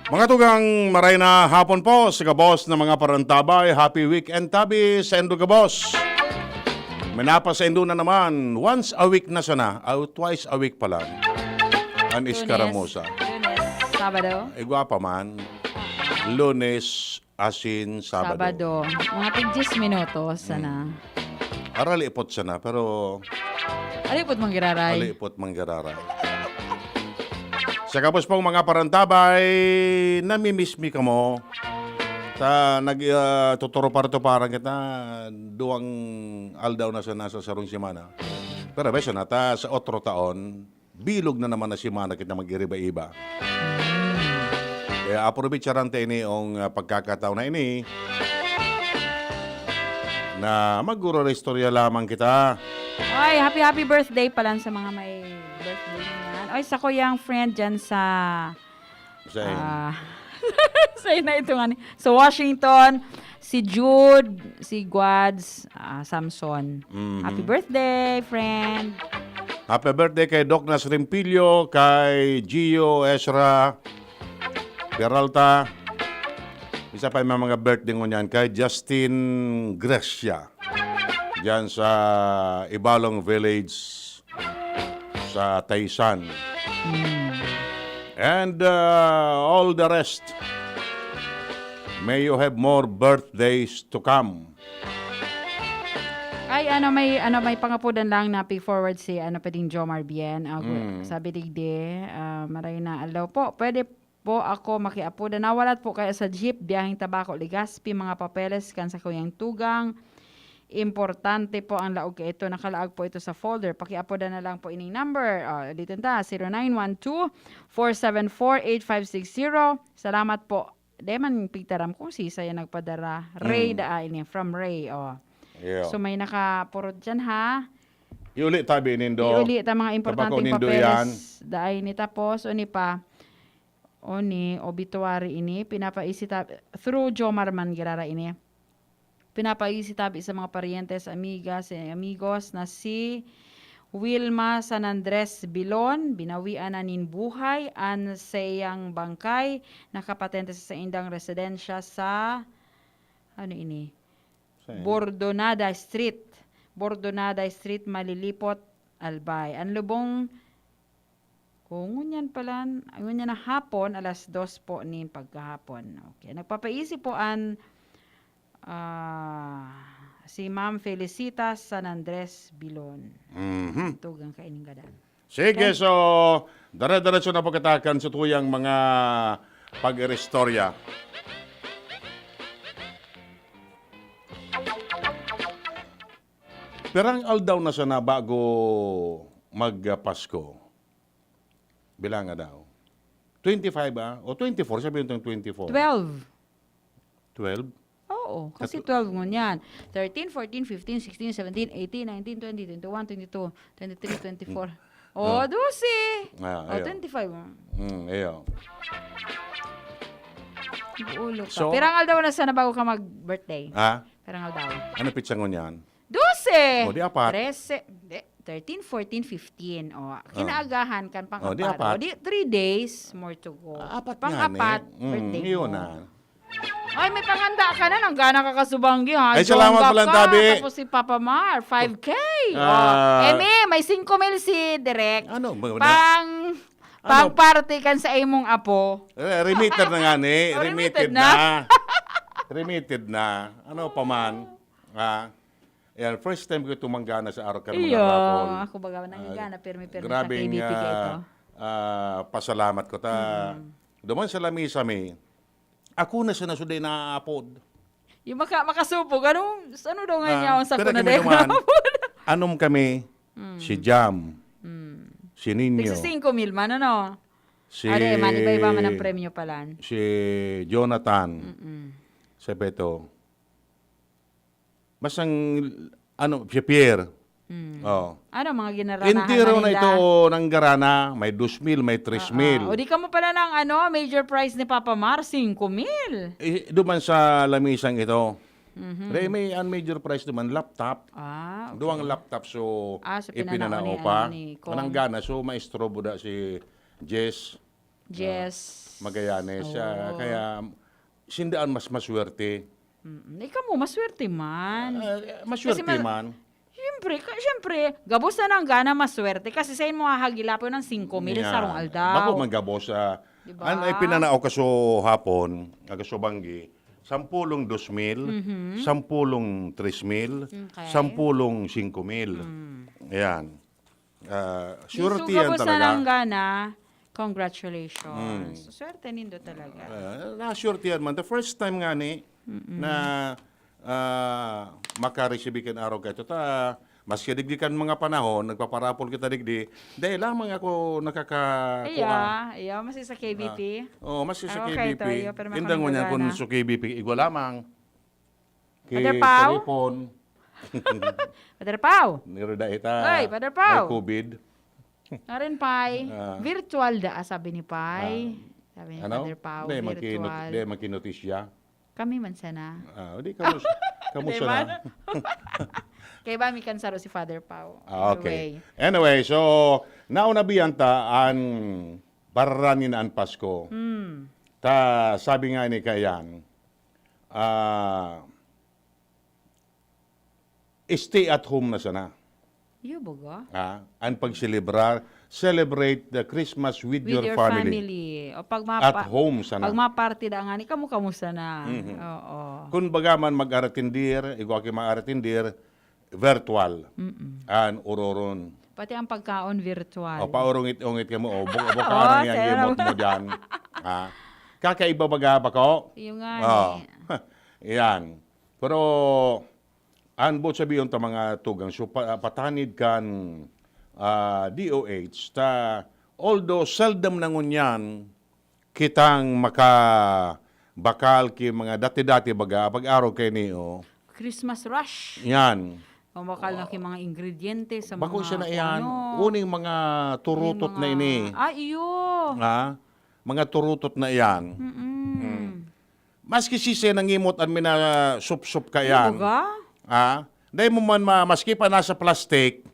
Mga tugang, maray na hapon po sa gabos na mga parantabay. Happy weekend tabi sa indo gabos. May napasaindo na naman, once a week na sana, o twice a week pa lang. Ang iskaramusa. Lunes, Sabado. Eh, gwapa man. Lunes, asin, Sabado. Sabado. Mga tig diyes minutos sana. Aralipot sana, pero Alipot manggiraray. Alipot manggiraray. Sa gabos pong mga parantabay, namimiss mi kamo. Ta nag ah, tuturuparan kita duwang aldaw na sa nasa sarong semana. Pero beso na ta sa otro taon, bilog na naman na semana kita mag-iriba-iba. Kaya aprobecharan ta ini ong ah, pagkakataon na ini na maguro-istorya lamang kita. Ay, happy happy birthday pala sa mga may birthday niyan. Ay, sa kuyang friend dyan sa Sa ah, sa na ito nga ni. Sa Washington, si Jude, si Guads, ah, Samson. Mhm. Happy birthday, friend. Happy birthday kay Doc Nasrimpilio, kay Gio Ezra Peralta. Isa pa yung mga birthday ngunyan kay Justin Gracia. Diyan sa Ibalong Village sa Taysan. And uh, all the rest. May you have more birthdays to come. Ay, ano, may ano may pangapudan lang na pay forward si ano pwedeng Jomar Bien. Ah, gu- Sabi digdi, ah, maray na aldaw po. Pwede po ako makiapudan. Nawalat po kaya sa jeep, biyaheng Tabaco, Legazpi, mga papeles kan sa kuyang tugang. Importante po ang laog kaito. Nakalaag po ito sa folder. Pakiapudan na lang po ining number. Oh, ulitin ta, zero nine one two, four seven four, eight five six zero. Salamat po. Di man pigtaram kung sisay ang nagpadara. Ray daa ini, from Ray. Oh. Yeah. So may nakapurot dyan ha. Iuli tabi nindo. Iuli ta mga importanteng Tabako nindo papeles. Yan. Daay ni tapos, o ni pa. O ni, obituary ini, pinapaisita through Jomar man girara ini. Pinapaisitabi sa mga paryentes, amigas, eh, amigos na si Wilma San Andres Bilon, binawian na nin buhay an saiyang bangkay, nakapatente sa saindang residensya sa, ano ini? Saan? Bordonada Street. Bordonada Street, Malilipot, Albay. Ang lubong, oh, ngunyan pala, ngunyan na hapon, alas dos po nin pagkahapon. Okay. Nagpapaisi po an, ah, si Ma'am Felicitas San Andres Bilon. Mhm. Tugang kaining gadan. Sige, so, dire-diretso na pagkatakan sa tuyang mga pag-iristorya. Pirang aldaw na sana bago mag-Pasko? Bilanga daw. Twenty-five, ah? O twenty-four, sabihin itong twenty-four. Twelve. Twelve? Oo, kasi Tatlo. twelve ngunyan. Thirteen, fourteen, fifteen, sixteen, seventeen, eighteen, nineteen, twenty, twenty-one, twenty-two, twenty-three, twenty-four. Oh, Oh. dose. Ah, Oh, ayun. twenty-five. Mm, iyo. Ulo ka. So- Pirang aldaw na sana bago ka mag-birthday? Ha? Pirang aldaw? Ano pizza ngunyan? Dose! Oh, di apat. Trese. Di, thirteen, fourteen, fifteen. Oh, kinaagahan kan pang-apat. Oh, di apat. Oh, di, three days more to go. Ah, apat Pang-apat, nga ni. Mm, birthday yun mo. na. Ay, may panghanda ka na. Nanggana ka kasubanggi, ha? Ay, salamat Jongga palang ka. tabi. Tapos si Papa Mar, five K. Ah. Oh, Emi, may singko mil si Direk. Ano ba na? Pang, Ano? pang party kan sa imong apo. Eh, remitted na nga ni. Oh, Remitted remitted na. na. Remitted na. Ano pa man? Ah, Yan, first time ko ito manggana sa araw kan mga Iyo, raffle. Ako baga Ah, nanggana, pirmi-pirmi sa grabing, K B P ka ito. ah, ah, pasalamat ko ta. Mm. Duman sa lamisa mi, ako na sana suday naapod. Yung maka-, makasupog, ano, ano daw nga Ah, niya, ang sako pira na kami daw duman. Anom kami, Mm. si Jam, Mm. si Ninyo, Tigsa singko mil man, ano? si Are, man, iba-iba man ang premyo palan. si Jonathan, Mm-mm. si Beto. Basta ang, ano, si Pierre. Mm. Oh. Ano, mga ginaranahan Entero na na nila? Ito, nanggarana, may dos mil, may tres mil. Ah, ah. O di ka mo pala ng, ano, major prize ni Papa Mar, singko mil. Eh, duman sa lamisang ito. Mhm. Re, may ang major prize duman, laptop. Ah, okay. Duwang laptop, so, Ah, so ipinanao pinanao ni, pa. Ano, ni Kong. Mananggana, so, maestrobo da si Jess. Jess. Ah, Magallanes. Ah, Oo. Kaya, sindaan mas maswerte. Mm-mm. Ikaw mo, maswerte man. Ah, maswerte Kasi ma-, man. Siyempre, ka-, siyempre, gabos na nanggana maswerte kasi sa mo hahagilapon ng singko mil Yeah. sarong aldaw. Bako man gabos, ah, Di ba? An ay pinanao ka so hapon, ka so banggi, sampulong dos mil, Mhm. sampulong tres mil, Okay. sampulong singko mil. Mm. Ayan. Ah, Di swerte suga yan po sa talaga. Nanggana, congratulations. Mm. Swerte nindo talaga. Ah, naswerte yan man. The first time nga ni Mm-mm. na, ah, makareceive kan araw ka ito. Ta, maski digdi kan mga panahon, nagpaparapol kita digdi, dahil lamang ako nakaka-, Iya, kuha. Iya, mas sa K B P. Ah, oo, mas sa Ah, okay, K B P. Toyo, pero Indang mo niyan kung makamagana. Sa K B P, igwa lamang. Father Pao? Telepon. Father Pao? Nirida ita. Ay, Father Pao. Ay, COVID. Ngayon, Pai. Ah. Virtual da, sabi ni Pai. Ah. Sabi ni Ano? Father Pao, Hindi, magkinot-, virtual. Hindi, magkinotisya. Kami man sana. Ah, di, kamus-, kamusta Di ba? Na? Kaya ba may kansaro si Father Pao? Ah, okay. Anyway. Anyway, so, nauna biyan ta an pararan ni na an Pasko. Hmm. Ta, sabi nga ni Kayan, ah, stay at home na sana. Iyo, baga? Ah, ang pagselebrar, celebrate the Christmas with With your your family. family. O pag At mapa-, home sana. Pag maparty da nga ni, kamo-kamo sana. Mhm. Oo. Kun baga man mag-aratindir, igwa ki mag-aratindir, virtual. Mm-mm. An uroron. Pati ang pagkaon, virtual. O, paurungit-ungit ka mo, o, bu-, buka Oo, na yan, sir. Limot mo dyan. Ha? Kakaiba baga ba ko? Iyo nga Oh. eh. Yan. Pero, an buot sabiyon ta mga tugang, so, pa-, patanid kan, ah, D O H, ta, although seldom na ngunyan kitang makabakal ki mga dati-dati baga, pag-araw kaini, oh. Christmas rush. Yan. Mabakal na ki mga ingrediente sa Bako mga siya na kung iyan, ano. Uning mga turutot Yung na mga ini. Ah, iyo. Ha? Mga turutot na iyan. Mm-mm. Mm. Maski sisay nangimot an minasupsop ka Ano yan. Baga? Ha? Dahil mo man ma-, maski pa nasa plastic,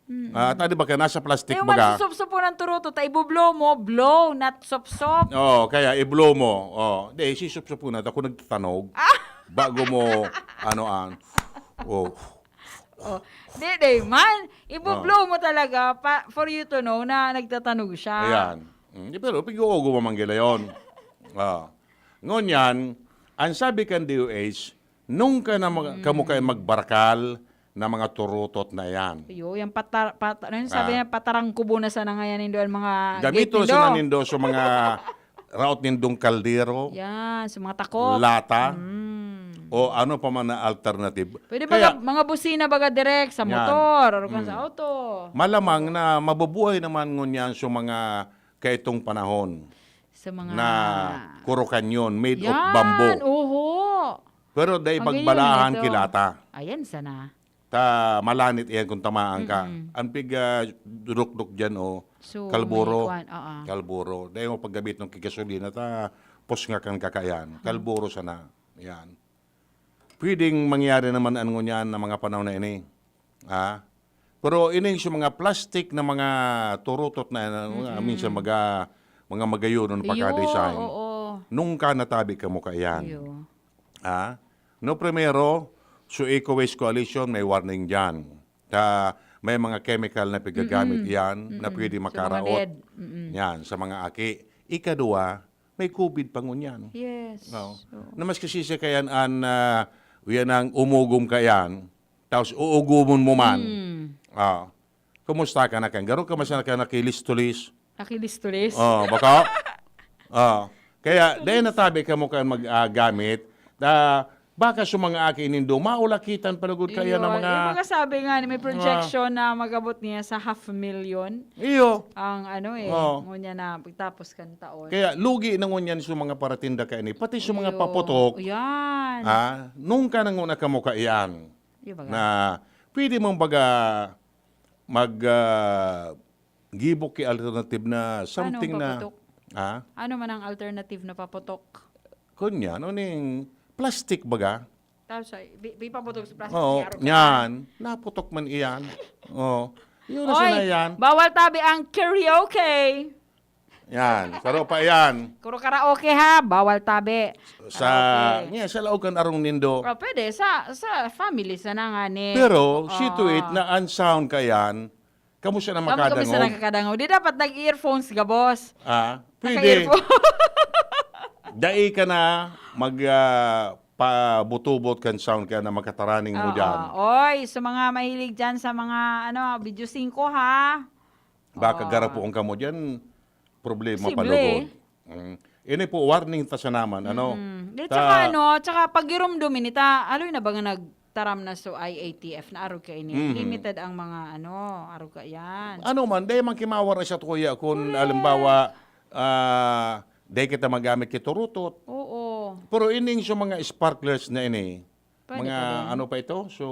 Mm. ah, tadi ba ka nasa plastic Kaya baga? Masusupsop po ng turutot, ay ibublow mo, blow, not supsop. Oo, kaya i-blow mo. Oh, di, sisupsop ko na, ako nagtatanog. Ah! Bago mo, ano, an, oh. Oh, di, di man. Ibublow Oh. mo talaga pa, for you to know na nagtatanog siya. Ayan. Mm, di, pero pag-uugo mo man gila yun. Ah. Ngunyan, ang sabi kan D O H, nung ka na mag-, Mm. kamo kayo magbarakal na mga turutot na yan. Iyo, yung pata-, pata-, ano yung sabi Ah. niya, patarangkubo na sana ngayon nindo ang mga Gamito gate nindo. Sana nindo sa mga raot nindong kaldero, Yan, sa mga takop. lata, Mm. o ano pa man na alternative. Pwede Kaya, mga, mga busina baga direct sa Yan. motor or kung sa Mm. auto. Malamang na mabubuhay naman ngunyan sa mga kaitong panahon Sa mga na kurokanyon made of Yan, bamboo. oho. Pero dahil Ang ganyan pagbalahan ito. kilata. Ayan sana. Ta malanit iyan kung tamaan ka. Mm-mm. Ang pig, ah, dudukdok dyan, oh, So, kalburo. may kwan, oo. Kalburo. Dahil mo paggamit ng kigasolina, ta pusnga kang kakayan. Hmm. Kalburo sana. Yan. Pwedeng mangyari naman ang ngunyan na mga panahon na ini. Ha? Pero ining sa mga plastic na mga turutot na, na, na Mga, Mm-mm. minsan mga, mga magayonon Iyo, pagka-design. oo. Nung ka natabi ka mo kaiyan. Iyo. Ha? No, primero, so Eco Waste Coalition may warning dyan. Ta, may mga chemical na pigagamit Mm-mm. yan na Mm-mm. pwede So, mga makaraot. med. Mm-mm. Yan, sa mga aki. Ikadua, may COVID pa ngunyan. Yes. No? Oo. Na mas kasi siya kayan an, ah, yan ang umugom kayan, Tapos uugumon mo man. Hmm. Ah. Kumusta ka na kan? Garo ka man sana ka nakilis-tulis? Nakilis-tulis? Oh, baka? Oh. Kaya, dahil natabi ka mo kan mag-, ah, gamit, na baka sa mga aki nindo, maulakitan pa lugod kaya Iyo, na mga yung mga sabi nga, may mga projection na magabot niya sa half a million Iyo. ang ano eh, Oh. ngunya na pagtapos kan taon. Kaya lugi na ngunyan sa mga paratinda kaini, pati sa mga Iyo. paputok. Yan. Ha? Nung ka nanguna ka mo kaiyan Iyo baga. na pwede mong baga mag, ah, gibok ki alternative na Paano something ang na paputok? Ha? Ano man ang alternative na paputok? Kunya, ano ning plastic baga? Tapos, ay, bi-, bi paputok sa plastic, Oo, klaro ka. yan. Naputok man iyan. Oo. Yun na Oy, sana yan. bawal tabi ang karaoke. Yan. Saro pa yan. Kuro karaoke ha, bawal tabi. Sa, Karaoke. niya, sa laog kan arong nindo. Oh, pwede, sa, sa family, sa nangani. Pero, Oo. see to it na ang sound ka yan, kamo siya na Kamo, kamo siya makadangog. nakakadangaw. Di dapat nag-earphones ka, boss. Ah, pwede. Naka-earphone. Dai ka na mag, ah, pabutubot kan sound kaya na makataraning mo Oo. dyan. Oy, sa mga mahilig dyan sa mga, ano, video singko, ha? Baka Oo. garapuon ka mo dyan, problema pa Posible. lugod. Mm. Ini po, warning ta sa naman, ano? Mm. Di, Ta- tsaka ano, tsaka pagirumdom ini ta, aloy na ba nga nagtaram na so I A T F na arog ka ini? Mhm. Limited ang mga ano, arog ka yan. Ano man, dai man kimawar na siya, kuya, kung Correct. halimbawa, ah, dai kita magamit ki turutot. Oo. Pero ining sa mga sparklers na ini, Pwede mga pa din. ano pa ito? So,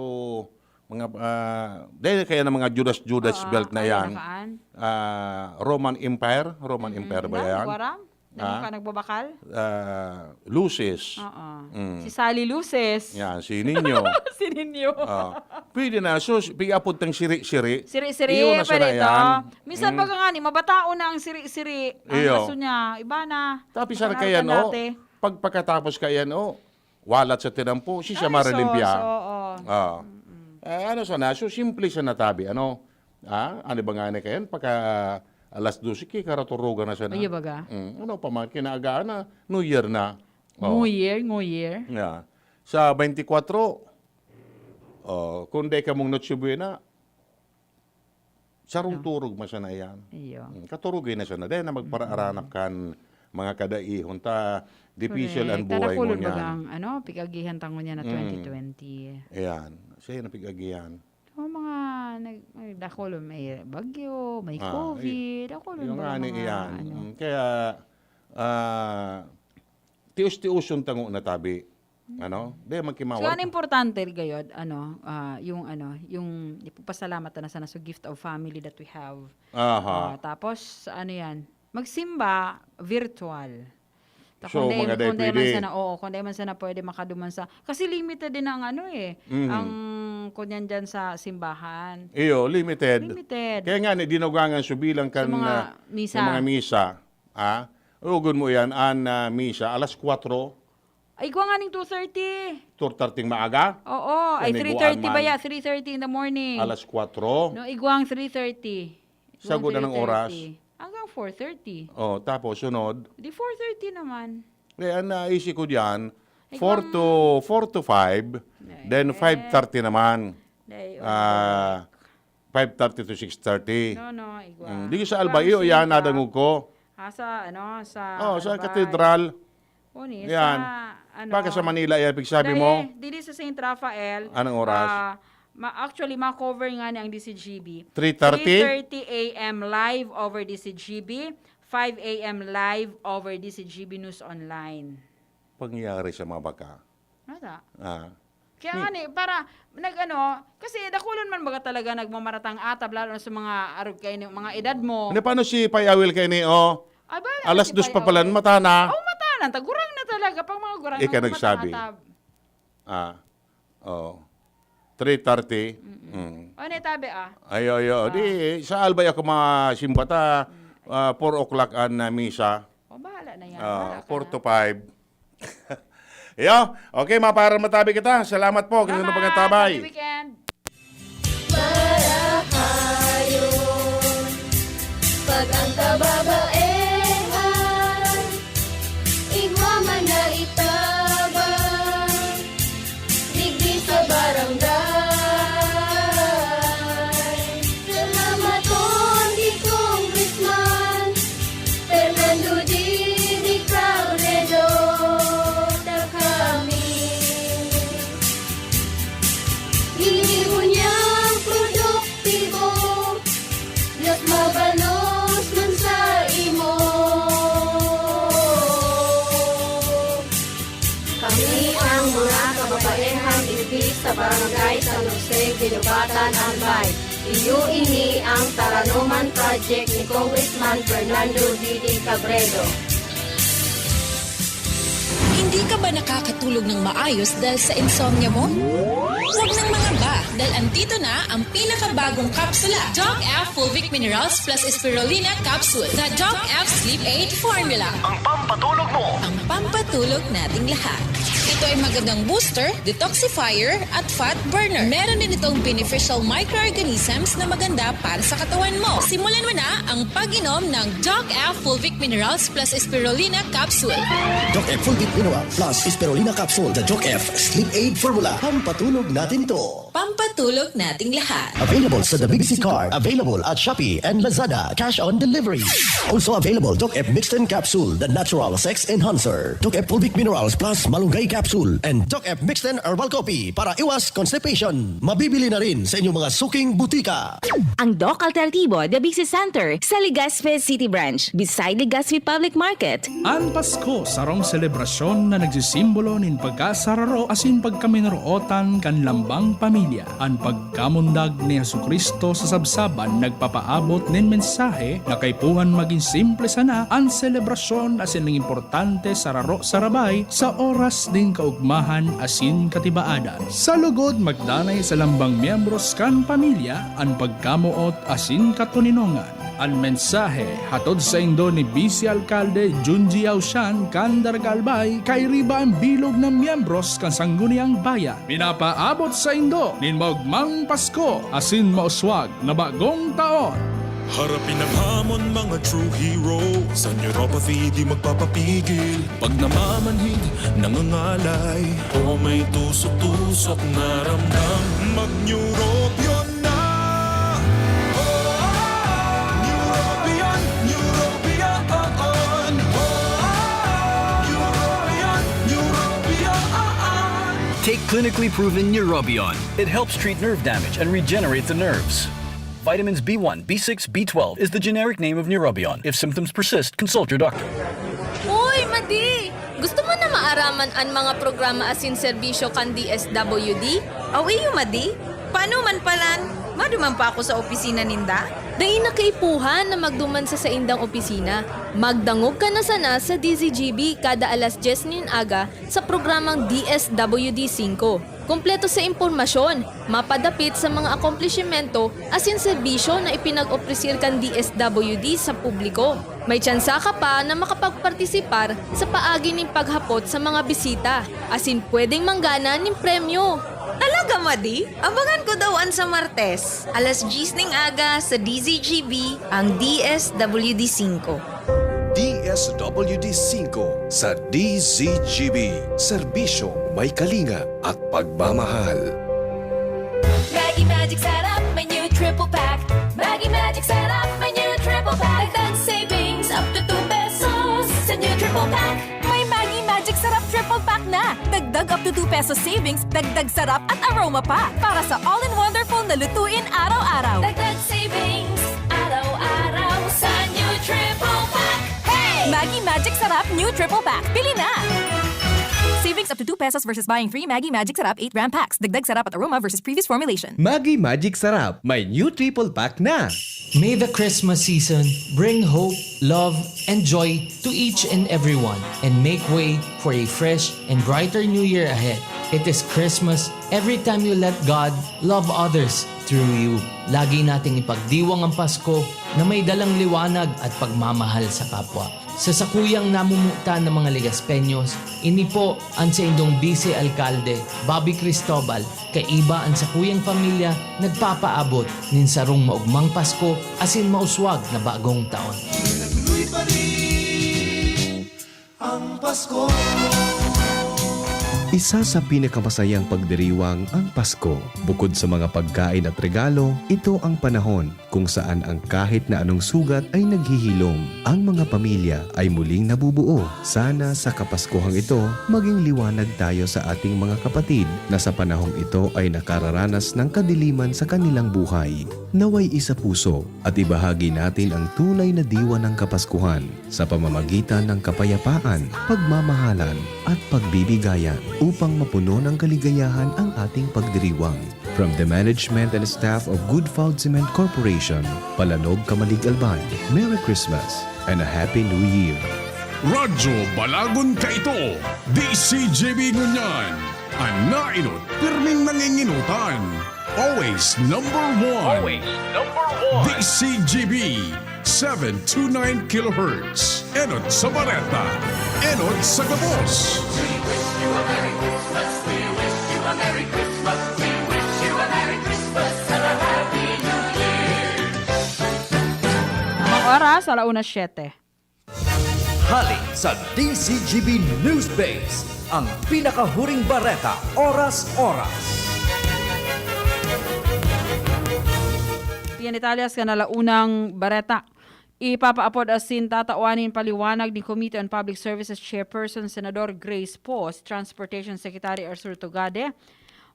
mga, ah, dahil kaya ng mga Judas-Judas Oo, belt na ano yan. na kaan? Ah, Roman Empire? Roman Mm-mm. Empire ba Nang, yan? Guaram? Nang Ah? ka nagbabakal? Ah, Luces. Oo. Mm. Si Sally Luces. Yan, si Nino. Si Nino. Ah, pwede na. So, pig-apod tang siri-siri. Siri-siri, Iyo na sana pwede ito. yan. Minsan Mm. baga nga ni, mabataon na ang siri-siri. Ang Iyo. aso niya, iba na. Tapi Iba sana na kaya, ang no? dati. Pag pagkatapos kaya, no? Walat sa tinampo, si siya Ay, maralimpya. sos, oo. Ah. Mm-mm. Eh, ano sana, so simple sana tabi, ano? Ah, ano ba nga na kayan? Pagka alas dose, ki, karaturugan na sana. Ay, baga? Mm, ano pa man, kinaagaan na, New Year na. Oh. New Year, New Year. Yeah. Sa twenty-four, oh, kung di ka mong Noche Buena, sarong No. turog man sana iyan. Iyo. Mm, katurugay na sana. Dahil na magpararanap Mm. kan mga kadaihon ta, difícil ang Correct. buhay Tadakulon ngunyan. bagang, ano, pig-agihan ta ngunyan na Mm. twenty twenty. Ayan. Siya yung napig-agihan. Yung mga nag-, may dakul, may bagyo, may Ah, covid, eh, dakul yung yung nga ni mga, iyan. ano. Mm, kaya, ah, tios-tioson tango na tabi. Ano? Di, So, magkimawar ang ka. importante, gayod, ano, ah, yung, ano, yung ipagpasalamat na sana sa gift of family that we have. Aha. Ah, tapos, ano yan, magsimba virtual. Ta-, So, kung di, mga day kung di man pwede. sana, oo, kung di man sana pwede makaduman sa, kasi limited din ang, ano, eh, Mhm. ang kunyan dyan sa simbahan. Iyo, limited. Limited. Kaya nga, ni, dinugangan so bilang Sa kan, mga ah, misa. sa mga misa. Ah, ugod mo yan, an, ah, misa, alas kwatro. Ay, igwa nga ning two thirty. Two thirty maaga? Oo, ay, Yan, igwa three thirty ba man. ya? Three thirty in the morning. Alas kwatro. No, igwang three thirty. Igwang Sagod anong oras? three thirty. Hanggang four thirty. Oh, tapos sunod? Di four thirty naman. Eh, ang naisip ko diyan, Igwang four to, four to five, Ay, then eh. five thirty naman. Day Ah, overwork. five thirty to six thirty. No, no, igwa. Mm, di sa Igwa Albay, iyo, simba. yan, nadangog ko. Ah, sa, ano, sa Oh, sa Albay. Katedral. Uni, Yan. sa, ano, Baka sa Manila, yan, pigsabi dahil mo? dili sa Saint Raphael, Anong oras? ah, ma-, actually, ma-cover nga ni ang D C G B. Three thirty? Three thirty A M live over D C G B, five A M live over D C G B News Online. Pangyayari sa mga baka. Nasa? Ah. Kaya Ni nga ni, para nag-ano, kasi dakulon man baga talaga nagmamaratang atab, lalo na sa mga arog kayo, mga edad mo. Ano, paano si Pay Awil kayo ni, oh? Ay, ba, Alas si dos Pay pa pala, Awil? mata na. Oh, mata na. Tagurang na talaga. Pag mga gurang, Ika nagmamaratang nagsabi. atab. Ah, oh. Three thirty. Mm-mm. Mm. Ano yung tabi, ah? Ayo, ayo. Ah. Di, sa Albay ako masimbata, Mm. ah, four o'clock ang, ah, misa. Oh, bahala na yan. Ah, Bahala ka four na. to five. Yo, okay, mga para matabi kita. Salamat po. Kasi Bye-bye. ano pagkatabi? Happy weekend. Marahayon, pag ang kababaehan, igwa man na itabang, digdi sa barangay. Ini ngunyan produktibo, Dios mabalos man sa imo. Kami ang mga kababaehang igdi sa Barangay San Jose, Guinobatan, Albay. Iyo ini ang Taranoman Project ni Congressman Fernando Didi Cabredo. Hindi ka ba nakakatulog ng maayos dahil sa insomnia mo? Huwag nang mangamba dahil andito na ang pinakabagong kapsula, Doc F Fulvic Minerals plus Spirulina Capsule, the Doc F Sleep Aid Formula. Ang pampatulog mo. Ang pampatulog nating lahat. Ito ay magandang booster, detoxifier, at fat burner. Meron din itong beneficial microorganisms na maganda para sa katawan mo. Simulan mo na ang pag-inom ng Doc F Fulvic Minerals plus Spirulina Capsule. Doc F Fulvic Mineral plus Spirulina Capsule, the Doc F Sleep Aid Formula. Pampatulog natin to. Pampatulog nating lahat. Available sa The B B C Card. Available at Shopee and Lazada. Cash on delivery. Also available, Doc F Mixten Capsule, the natural sex enhancer. Doc F Fulvic Minerals plus Malunggay Capsule. And Doc F Mixten Herbal Coffee para iwas constipation. Mabibili na rin sa inyong mga suking butika. Ang Doc Alternativo, The B C Center, sa Legazpi City Branch, beside Legazpi Public Market. An Pasko, sarong selebrasyon na nagsisimbolo nin pagkasararo asin pagkaminarootan kan lambang pamilya. An pagkamundag ni Jesu-Cristo sa sabsaban nagpapaabot nin mensahe na kaipuhan magin simple sana an selebrasyon asin nin importante sararo-sarabay sa oras nin kaugmahan asin katibaadan. Sa lugod, magdanay sa lambang miyembros kan pamilya an pagkamoot asin katoninongan. An mensahe hatod saindo ni Vice Alkalde Junji Ausian kan Daraga, Albay, kairiba an bilog na miyembros kan Sangguniang Bayan. Pinapaabot saindo nin maogmang Pasko asin mauswag na bagong taon. Harapin ang hamon, mga true hero. Sa neuropathy, di magpapapigil. Pag namamanhid, nangangalay, o may tusok-tusok na ramdam, mag-Neurobion na! Oh, Neurobion, Neurobion, oh, oh. Neurobion, Neurobion. Take clinically proven Neurobion. It helps treat nerve damage and regenerate the nerves. Vitamins B one, B six, B twelve is the generic name of Neurobion. If symptoms persist, consult your doctor. Uy, Madi! Gusto mo na maaraman an mga programa asin serbisyo kan D S W D? Aw, iyo, Madi. Paano man palan? Maduman pa ako sa opisina ninda? Dai na kaipuhan na magduman sa saindang opisina. Magdangog ka na sana sa D Z G B kada alas dyes nin aga sa programang D S W D singko. Kompleto sa impormasyon, mapadapit sa mga akomplishimento asin serbisyo na ipinag-opresir kan D S W D sa publiko. May tsansa ka pa na makapagpartisipar sa paagi nin paghapot sa mga bisita, asin pwedeng manggana nin premyo. Talaga, Madi? Abangan ko daw an sa Martes, alas dyes ning aga sa D Z G B, ang D S W D singko. D S W D singko sa D Z G B, serbisyong may kalinga at pagmamahal. Maggi Magic Sarap, may new triple pack. Maggi Magic Sarap, may new triple pack. Dagdag savings up to two pesos sa new triple pack. May Maggi Magic Sarap Triple Pack na! Dagdag up to two pesos savings, dagdag sarap at aroma pa para sa all-in-wonderful na lutuin araw-araw. Dagdag savings, araw-araw sa new triple pack. Hey! Maggi Magic Sarap New Triple Pack. Bili na! Savings up to two pesos versus buying three Maggi Magic Sarap eight gram packs. Dagdag sarap at aroma versus previous formulation. Maggi Magic Sarap, may new triple pack na! May the Christmas season bring hope, love, and joy to each and everyone and make way for a fresh and brighter new year ahead. It is Christmas every time you let God love others through you. Lagi nating ipagdiwang ang Pasko na may dalang liwanag at pagmamahal sa kapwa. Sa sakuyang namumutan ng mga Legaspeños, ini po ang saindong Vice Alkalde, Bobby Cristobal, kaiba ang sakuyang pamilya, nagpapaabot nin sarong maugmang Pasko asin mauswag na bagong taon. Nagluy pa rin ang Pasko. Isa sa pinakamasayang pagdiriwang ang Pasko. Bukod sa mga pagkain at regalo, ito ang panahon kung saan ang kahit na anong sugat ay naghihilom. Ang mga pamilya ay muling nabubuo. Sana sa Kapaskuhang ito, maging liwanag tayo sa ating mga kapatid na sa panahong ito ay nakararanas ng kadiliman sa kanilang buhay. Naway isa puso at ibahagi natin ang tunay na diwa ng Kapaskuhan sa pamamagitan ng kapayapaan, pagmamahalan, at pagbibigayan upang mapuno ng kaligayahan ang ating pagdiriwang. From the management and staff of Good Food Cement Corporation, Palanog, Camalig, Albay, Merry Christmas and a Happy New Year! Radyo Balagon kaito, D C G B ngunyan, an nainot pirming nanginginotan. Always number one. Always number one. D C G B, seven two nine kilohertz. Enot sa bareta. Enot sa gabos. Ang oras, alauna siyete. Hali sa D Z G B News Base, ang pinakahuring bareta, oras-oras. Tiyan Italias kan alaunang bareta. Ipapaapod asin tatawan nin paliwanag ni Committee on Public Services Chairperson Senador Grace Poe si Transportation Secretary Arthur Tugade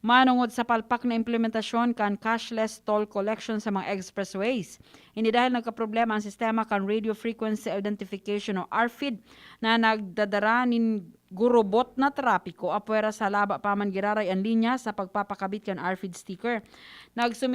manongod sa palpak na implementasyon kan cashless toll collection sa mga expressways. Ini dahil nagkaproblema ang sistema kan radio frequency identification o RFID na nagdadara nin gurubot na trapiko apwera sa laba pa man giraray an linya sa pagpapakabit kan RFID sticker. Nagsumit